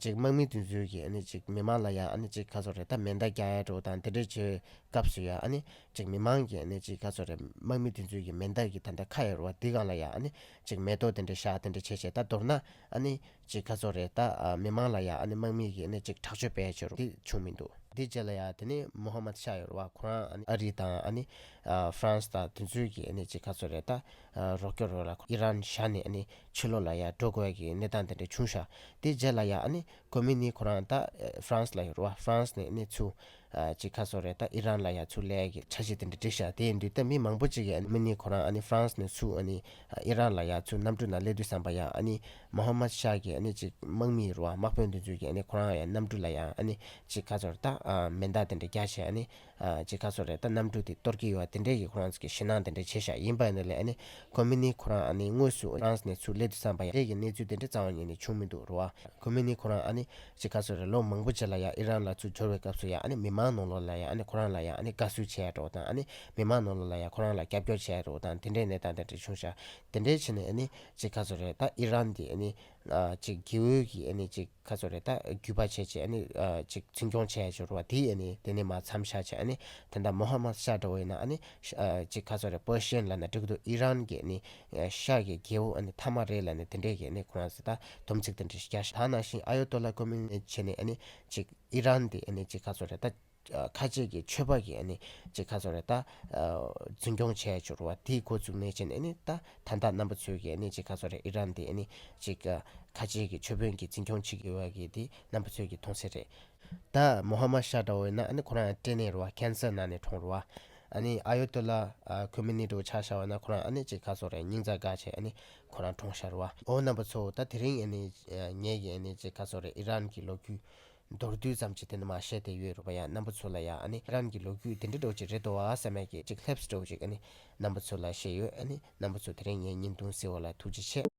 ཅིག་དམག་མི་དེ་ཚོས་ཀྱི་ཨ་ནི་ཅིག་མི་མང་ལ་ཡ་ཨ་ནི་ཅིག་ག་ཚོད་རེད། ད་མེ་མདའ་རྒྱག་ཡ་འགྲོ་དང་དེ་འདྲ་བྱས་སྐབས་སུ་ཡ་ཨ་ནི་ཅིག་མི་མང་གིས་ཨ་ནི་ཅིག་ག་ཚོད་རེད། དམག་མི་དེ་ཚོས་ཀྱི་མེ་མདའ་གི་ད་ལྟ་ཁ་ཡོད་རེད་བ། དེའི་སྒང་ལ་ཡ་ཨ་ནི་ཅིག་མེ་ཏོག་དེ་འདྲ་བཞག་དེ་འདྲ་བྱས་བྱས། ད་མདོར་ན་ཨ་ནི་ཅིག་ག་ཚོད་རེད། ད་ཨ་མི་མང་ལ་ཡ་ཨ་ནི་དམག་མི་གིས་ཨ་ནི་ཅིག་དྲག་སྤྱོད་སྤེལ་ཡ་བྱས་རེད་བ། དེ་བྱུང་མི་འདུག་དེ་རྗེས་ལ་ཡ་དེ་ནི་མོ་ཧ་མད་ཤཱ་ཡོད་རེད་བ། ཁོ་རང་ཨ་ནི་ཨ་རི་དང་ཨ་ནི་ཨ་ཧྥ་རན་སི་དང་དེ་ཚོས་ཀྱི་ཨ་ནི་ཅིག་ག་ཚོད་རེད། ད་ཨ་རོགས་སྐྱོར་རོགས་ལ་ཨི་རན་བཞག་ནས་ཨ་ནི་ཕྱི་ལོགས་ལ་ཡ་འགྲོ་དགོས་ཡ་གི་གནས་སྟངས་དེ་འདྲ་བྱུང་ཤག་དེ་རྗེས་ལ་ཡ་ཨ་ནི་ཁོ་མེ་ནི་ཁོ་རང་ད་ཨ་ཧྥ་རན་སི་ལ་ཡོད་རེད་བ། ཧྥ་རན་སི་ནས་ཨ་ནི་ཚུར་ཨ་ཅིག་ག་ཚོད་རེད། ད་ཨི་རན་ལ་ཡ་ཚུར་སླེབས་ཡ་གི་འཆར་གཞི་དེ་འདྲ་བསྒྲིགས་ཤག་དེ་ཡིན་དུས་ད་མི་མང་པོ་ཅིག་གིས་ཨ་ནི་ཁོ་མེ་ནི་ཁོ་རང་ཨ་ནི་ཧྥ་རན་སི་ནས་ཚུར་ཨ་ནི་ཨ་ཨི་རན་ལ་ཡ་ཚུར་གནམ་གྲུ་ནང་སླེབས་དུས་ཙམ་པ་ཡ་ཨ་ནི་མོ་ཧ་མད་ཤཱ་གི་ཨ་ནི་ཅིག་དམག་མི་རེད་བ། དམག་དཔོན་དེ་ཚོས་ཀྱི་ཨ་ནི་ཁོ་རང་ཡ་གནམ་གྲུ་ལ་ཡ་ཨ་ནི་ཅིག་ག་ཚོད་རེད། ད་ཨ་མེ་མདའ་དེ་འདྲ་རྒྱག་བྱས་ཨ་ནི་ཨ་ཅིག་ག་ཚོད་རེད། ད་གནམ་གྲུ་དེ་གཏོར་གྱི་ཡོད་པ་དེ་འདྲའི་གི་ཁོ་རང་ཚོ་གི་ཞེད་སྣང་དེ་འདྲ་བྱས་ཤག་ཡིན་པ་ཡིན་ན་ལས་ཨ་ནི་ཁོ་མེ་ནི་ཁོ་རང་ཨ་ནི་དངོས་སུ་ཧྥ་རན་སི་ནས་ཚུར་སླེབས་དུས་ཙམ་པ་ཡ་དེ་གི་གནས་ཚུལ་དེ་འདྲ་རྩ་བ་ཉིད་ནས་བྱུང་མི་འདུག་རེད་བ། ཁོ་མེ་ནི་ཁོ་རང་ཨ་ནི་ཅིག་ག་ཚོད་རེད། ལོ་མང་པོ་རྗེས་ལ་ཡ་ཨི་རན་ལ་ཚུར་འབྱོར་བའི་སྐབས་སུ་ཡ་ཨ་ནི་མི་མང་ནང་ལོགས་ལ་ཡ་ཨ་ནི་ཁོ་རང་ལ་ཡ་ཨ་ནི་དགའ་བསུ་བྱས་འགྲོ་དང་། ཨ་ནི་མི་མང་ནང་ལོགས་ལ་ཡ་ཁོ་རང་ལ་རྒྱབ་སྐྱོར་བྱས་འགྲོ་དང་དེ་འདྲའི་གནས་སྟངས་དེ་འདྲ་བྱུང་ཤག་དེ་འདྲའི་བྱས་ནས་ཨ་ནི་ཅིག་ག་ཚོད་རེད། ད་ཨི་རན་དེ་ཨ་ནི་ཨ་ཅིག་དགེ་འོས་ཀྱི་ཨ་ནི་ཅིག་ག་ཚོད་རེད། ད་རྒྱུད་པ་བྱས་བྱས་ཨ་ནི་ཨ་ཅིག་འཛིན་སྐྱོང་བྱས་བྱས་རེད་བ། དེ་ཨ་ནི་དེ་ནས་མར་མཚམས་བཞག་བྱས་ཨ་ནི་ད་ལྟ་མོ་ཧ་མད་ཤཱ་འདྲ་བོ་ཡིན་ན་ཨ་ནི་ཨ་ཅིག་ག་ཚོད་རེད། པར་ཤི་ཡན་ལབ་ན་འགྲིག་གི་འདུག་ཨི་རན་གྱི་ཨ་ནི་ཨ་ཤཱ་གི་རྒྱལ་པོ་ཨ་ནི་མཐའ་མ་རེད་ལབ་ནས་དེ་འདྲས་ཀྱི་ཨ་ནི་ཁོ་རང་ཚོས་ད་སྡོམ་ཚིག་དེ་འདྲ་ཞིག་བརྒྱབ་ཤག་དེ་ནང་བཞིན་ཨ་ཡོ་ཏོ་ལ་ཁོ་མེ་ནི་བྱས་ནས་ཨ་ནི་ཅིག་ཨི་རན་དེ་ཨ་ནི་ཅིག་ག་ཚོད་རེད། ད་ཨ་ཁ་ཆེ་གི་ཆོས་པ་གི་ཨ་ནི་ཅིག་ག་ཚོད་རེད། ད་ཨ་འཛིན་སྐྱོང་བྱས་བྱས་རེད་བ། དེའི་འགོ་བཙུགས་ནས་བྱས་ནས་ཨ་ནི་ད་ད་ལྟ་རྣམ་པ་ཚོས་ཀྱི་ཨ་ནི་ཅིག་ག་ཚོད་རེད། ཨི་རན་དེ་ཨ་ནི་ཅིག་ཨ་ཁ་ཆེ་གི་ཆོས་དཔོན་གྱིས་འཛིན་སྐྱོང་བྱེད་ཀྱི་ཡོད་པ་གི་དེ་རྣམ་པ་ཚོས་ཀྱི་མཐོང་གསལ་རེད། ད་མོ་ཧ་མད་ཤཱ་འདྲ་བོ་ཡིན་ན་ཨ་ནི་ཁོ་རང་སྐྲན་ནད་རེད་བ། ཁེན་སར་ན་ནས་གྲོངས་རེད་བ། ཨ་ནི་ཨ་ཡོ་ཏོ་ལ་ཨ་ཁོ་མེ་ནི་འདྲ་བོ་ཆ་བཞག་པ་ན་ཁོ་རང་ཨ་ནི་ཅིག་ག་ཚོད་རེད། སྙིང་རྩ་འགག་བྱས་ཨ་ནི་ཁོ་རང་གྲོངས་ཤག་རེད་བ། འོ་རྣམ་པ་ཚོ། ད་དེ་རིང་ཨ་ནི་ཨ་ངས་ཀྱི་ཨ་ནི་ཅིག་ག་ཚོད་རེད། ཨི་རན་གྱི་ལོ་རྒྱུས་ མདོར་བསྡུས་ཙམ་ཅིག་དེ་ནི་མ་བཤད་དེ་ཡོད་རུ་བ་ཡ། རྣམ་པ་ཚོ་ལ་ཡ་ཨ་ནི་རང་གི་ལོ་རྒྱུས་དེ་འདྲ་འདྲ་བོ་ཅིག་རེད་དོ་བ་བསམ་ཡ་གི་ཅིག་ལྷེབས་འདྲ་བོ་ཅིག་ཨ་ནི་རྣམ་པ་ཚོ་ལ་བཤད་ཡོད། ཨ་ནི་རྣམ་པ་ཚོ་དེ་རིང་ངའི་བརྙན་ཐུང་གཟིགས་པ་ལ་ཐུགས་རྗེ་ཆེ།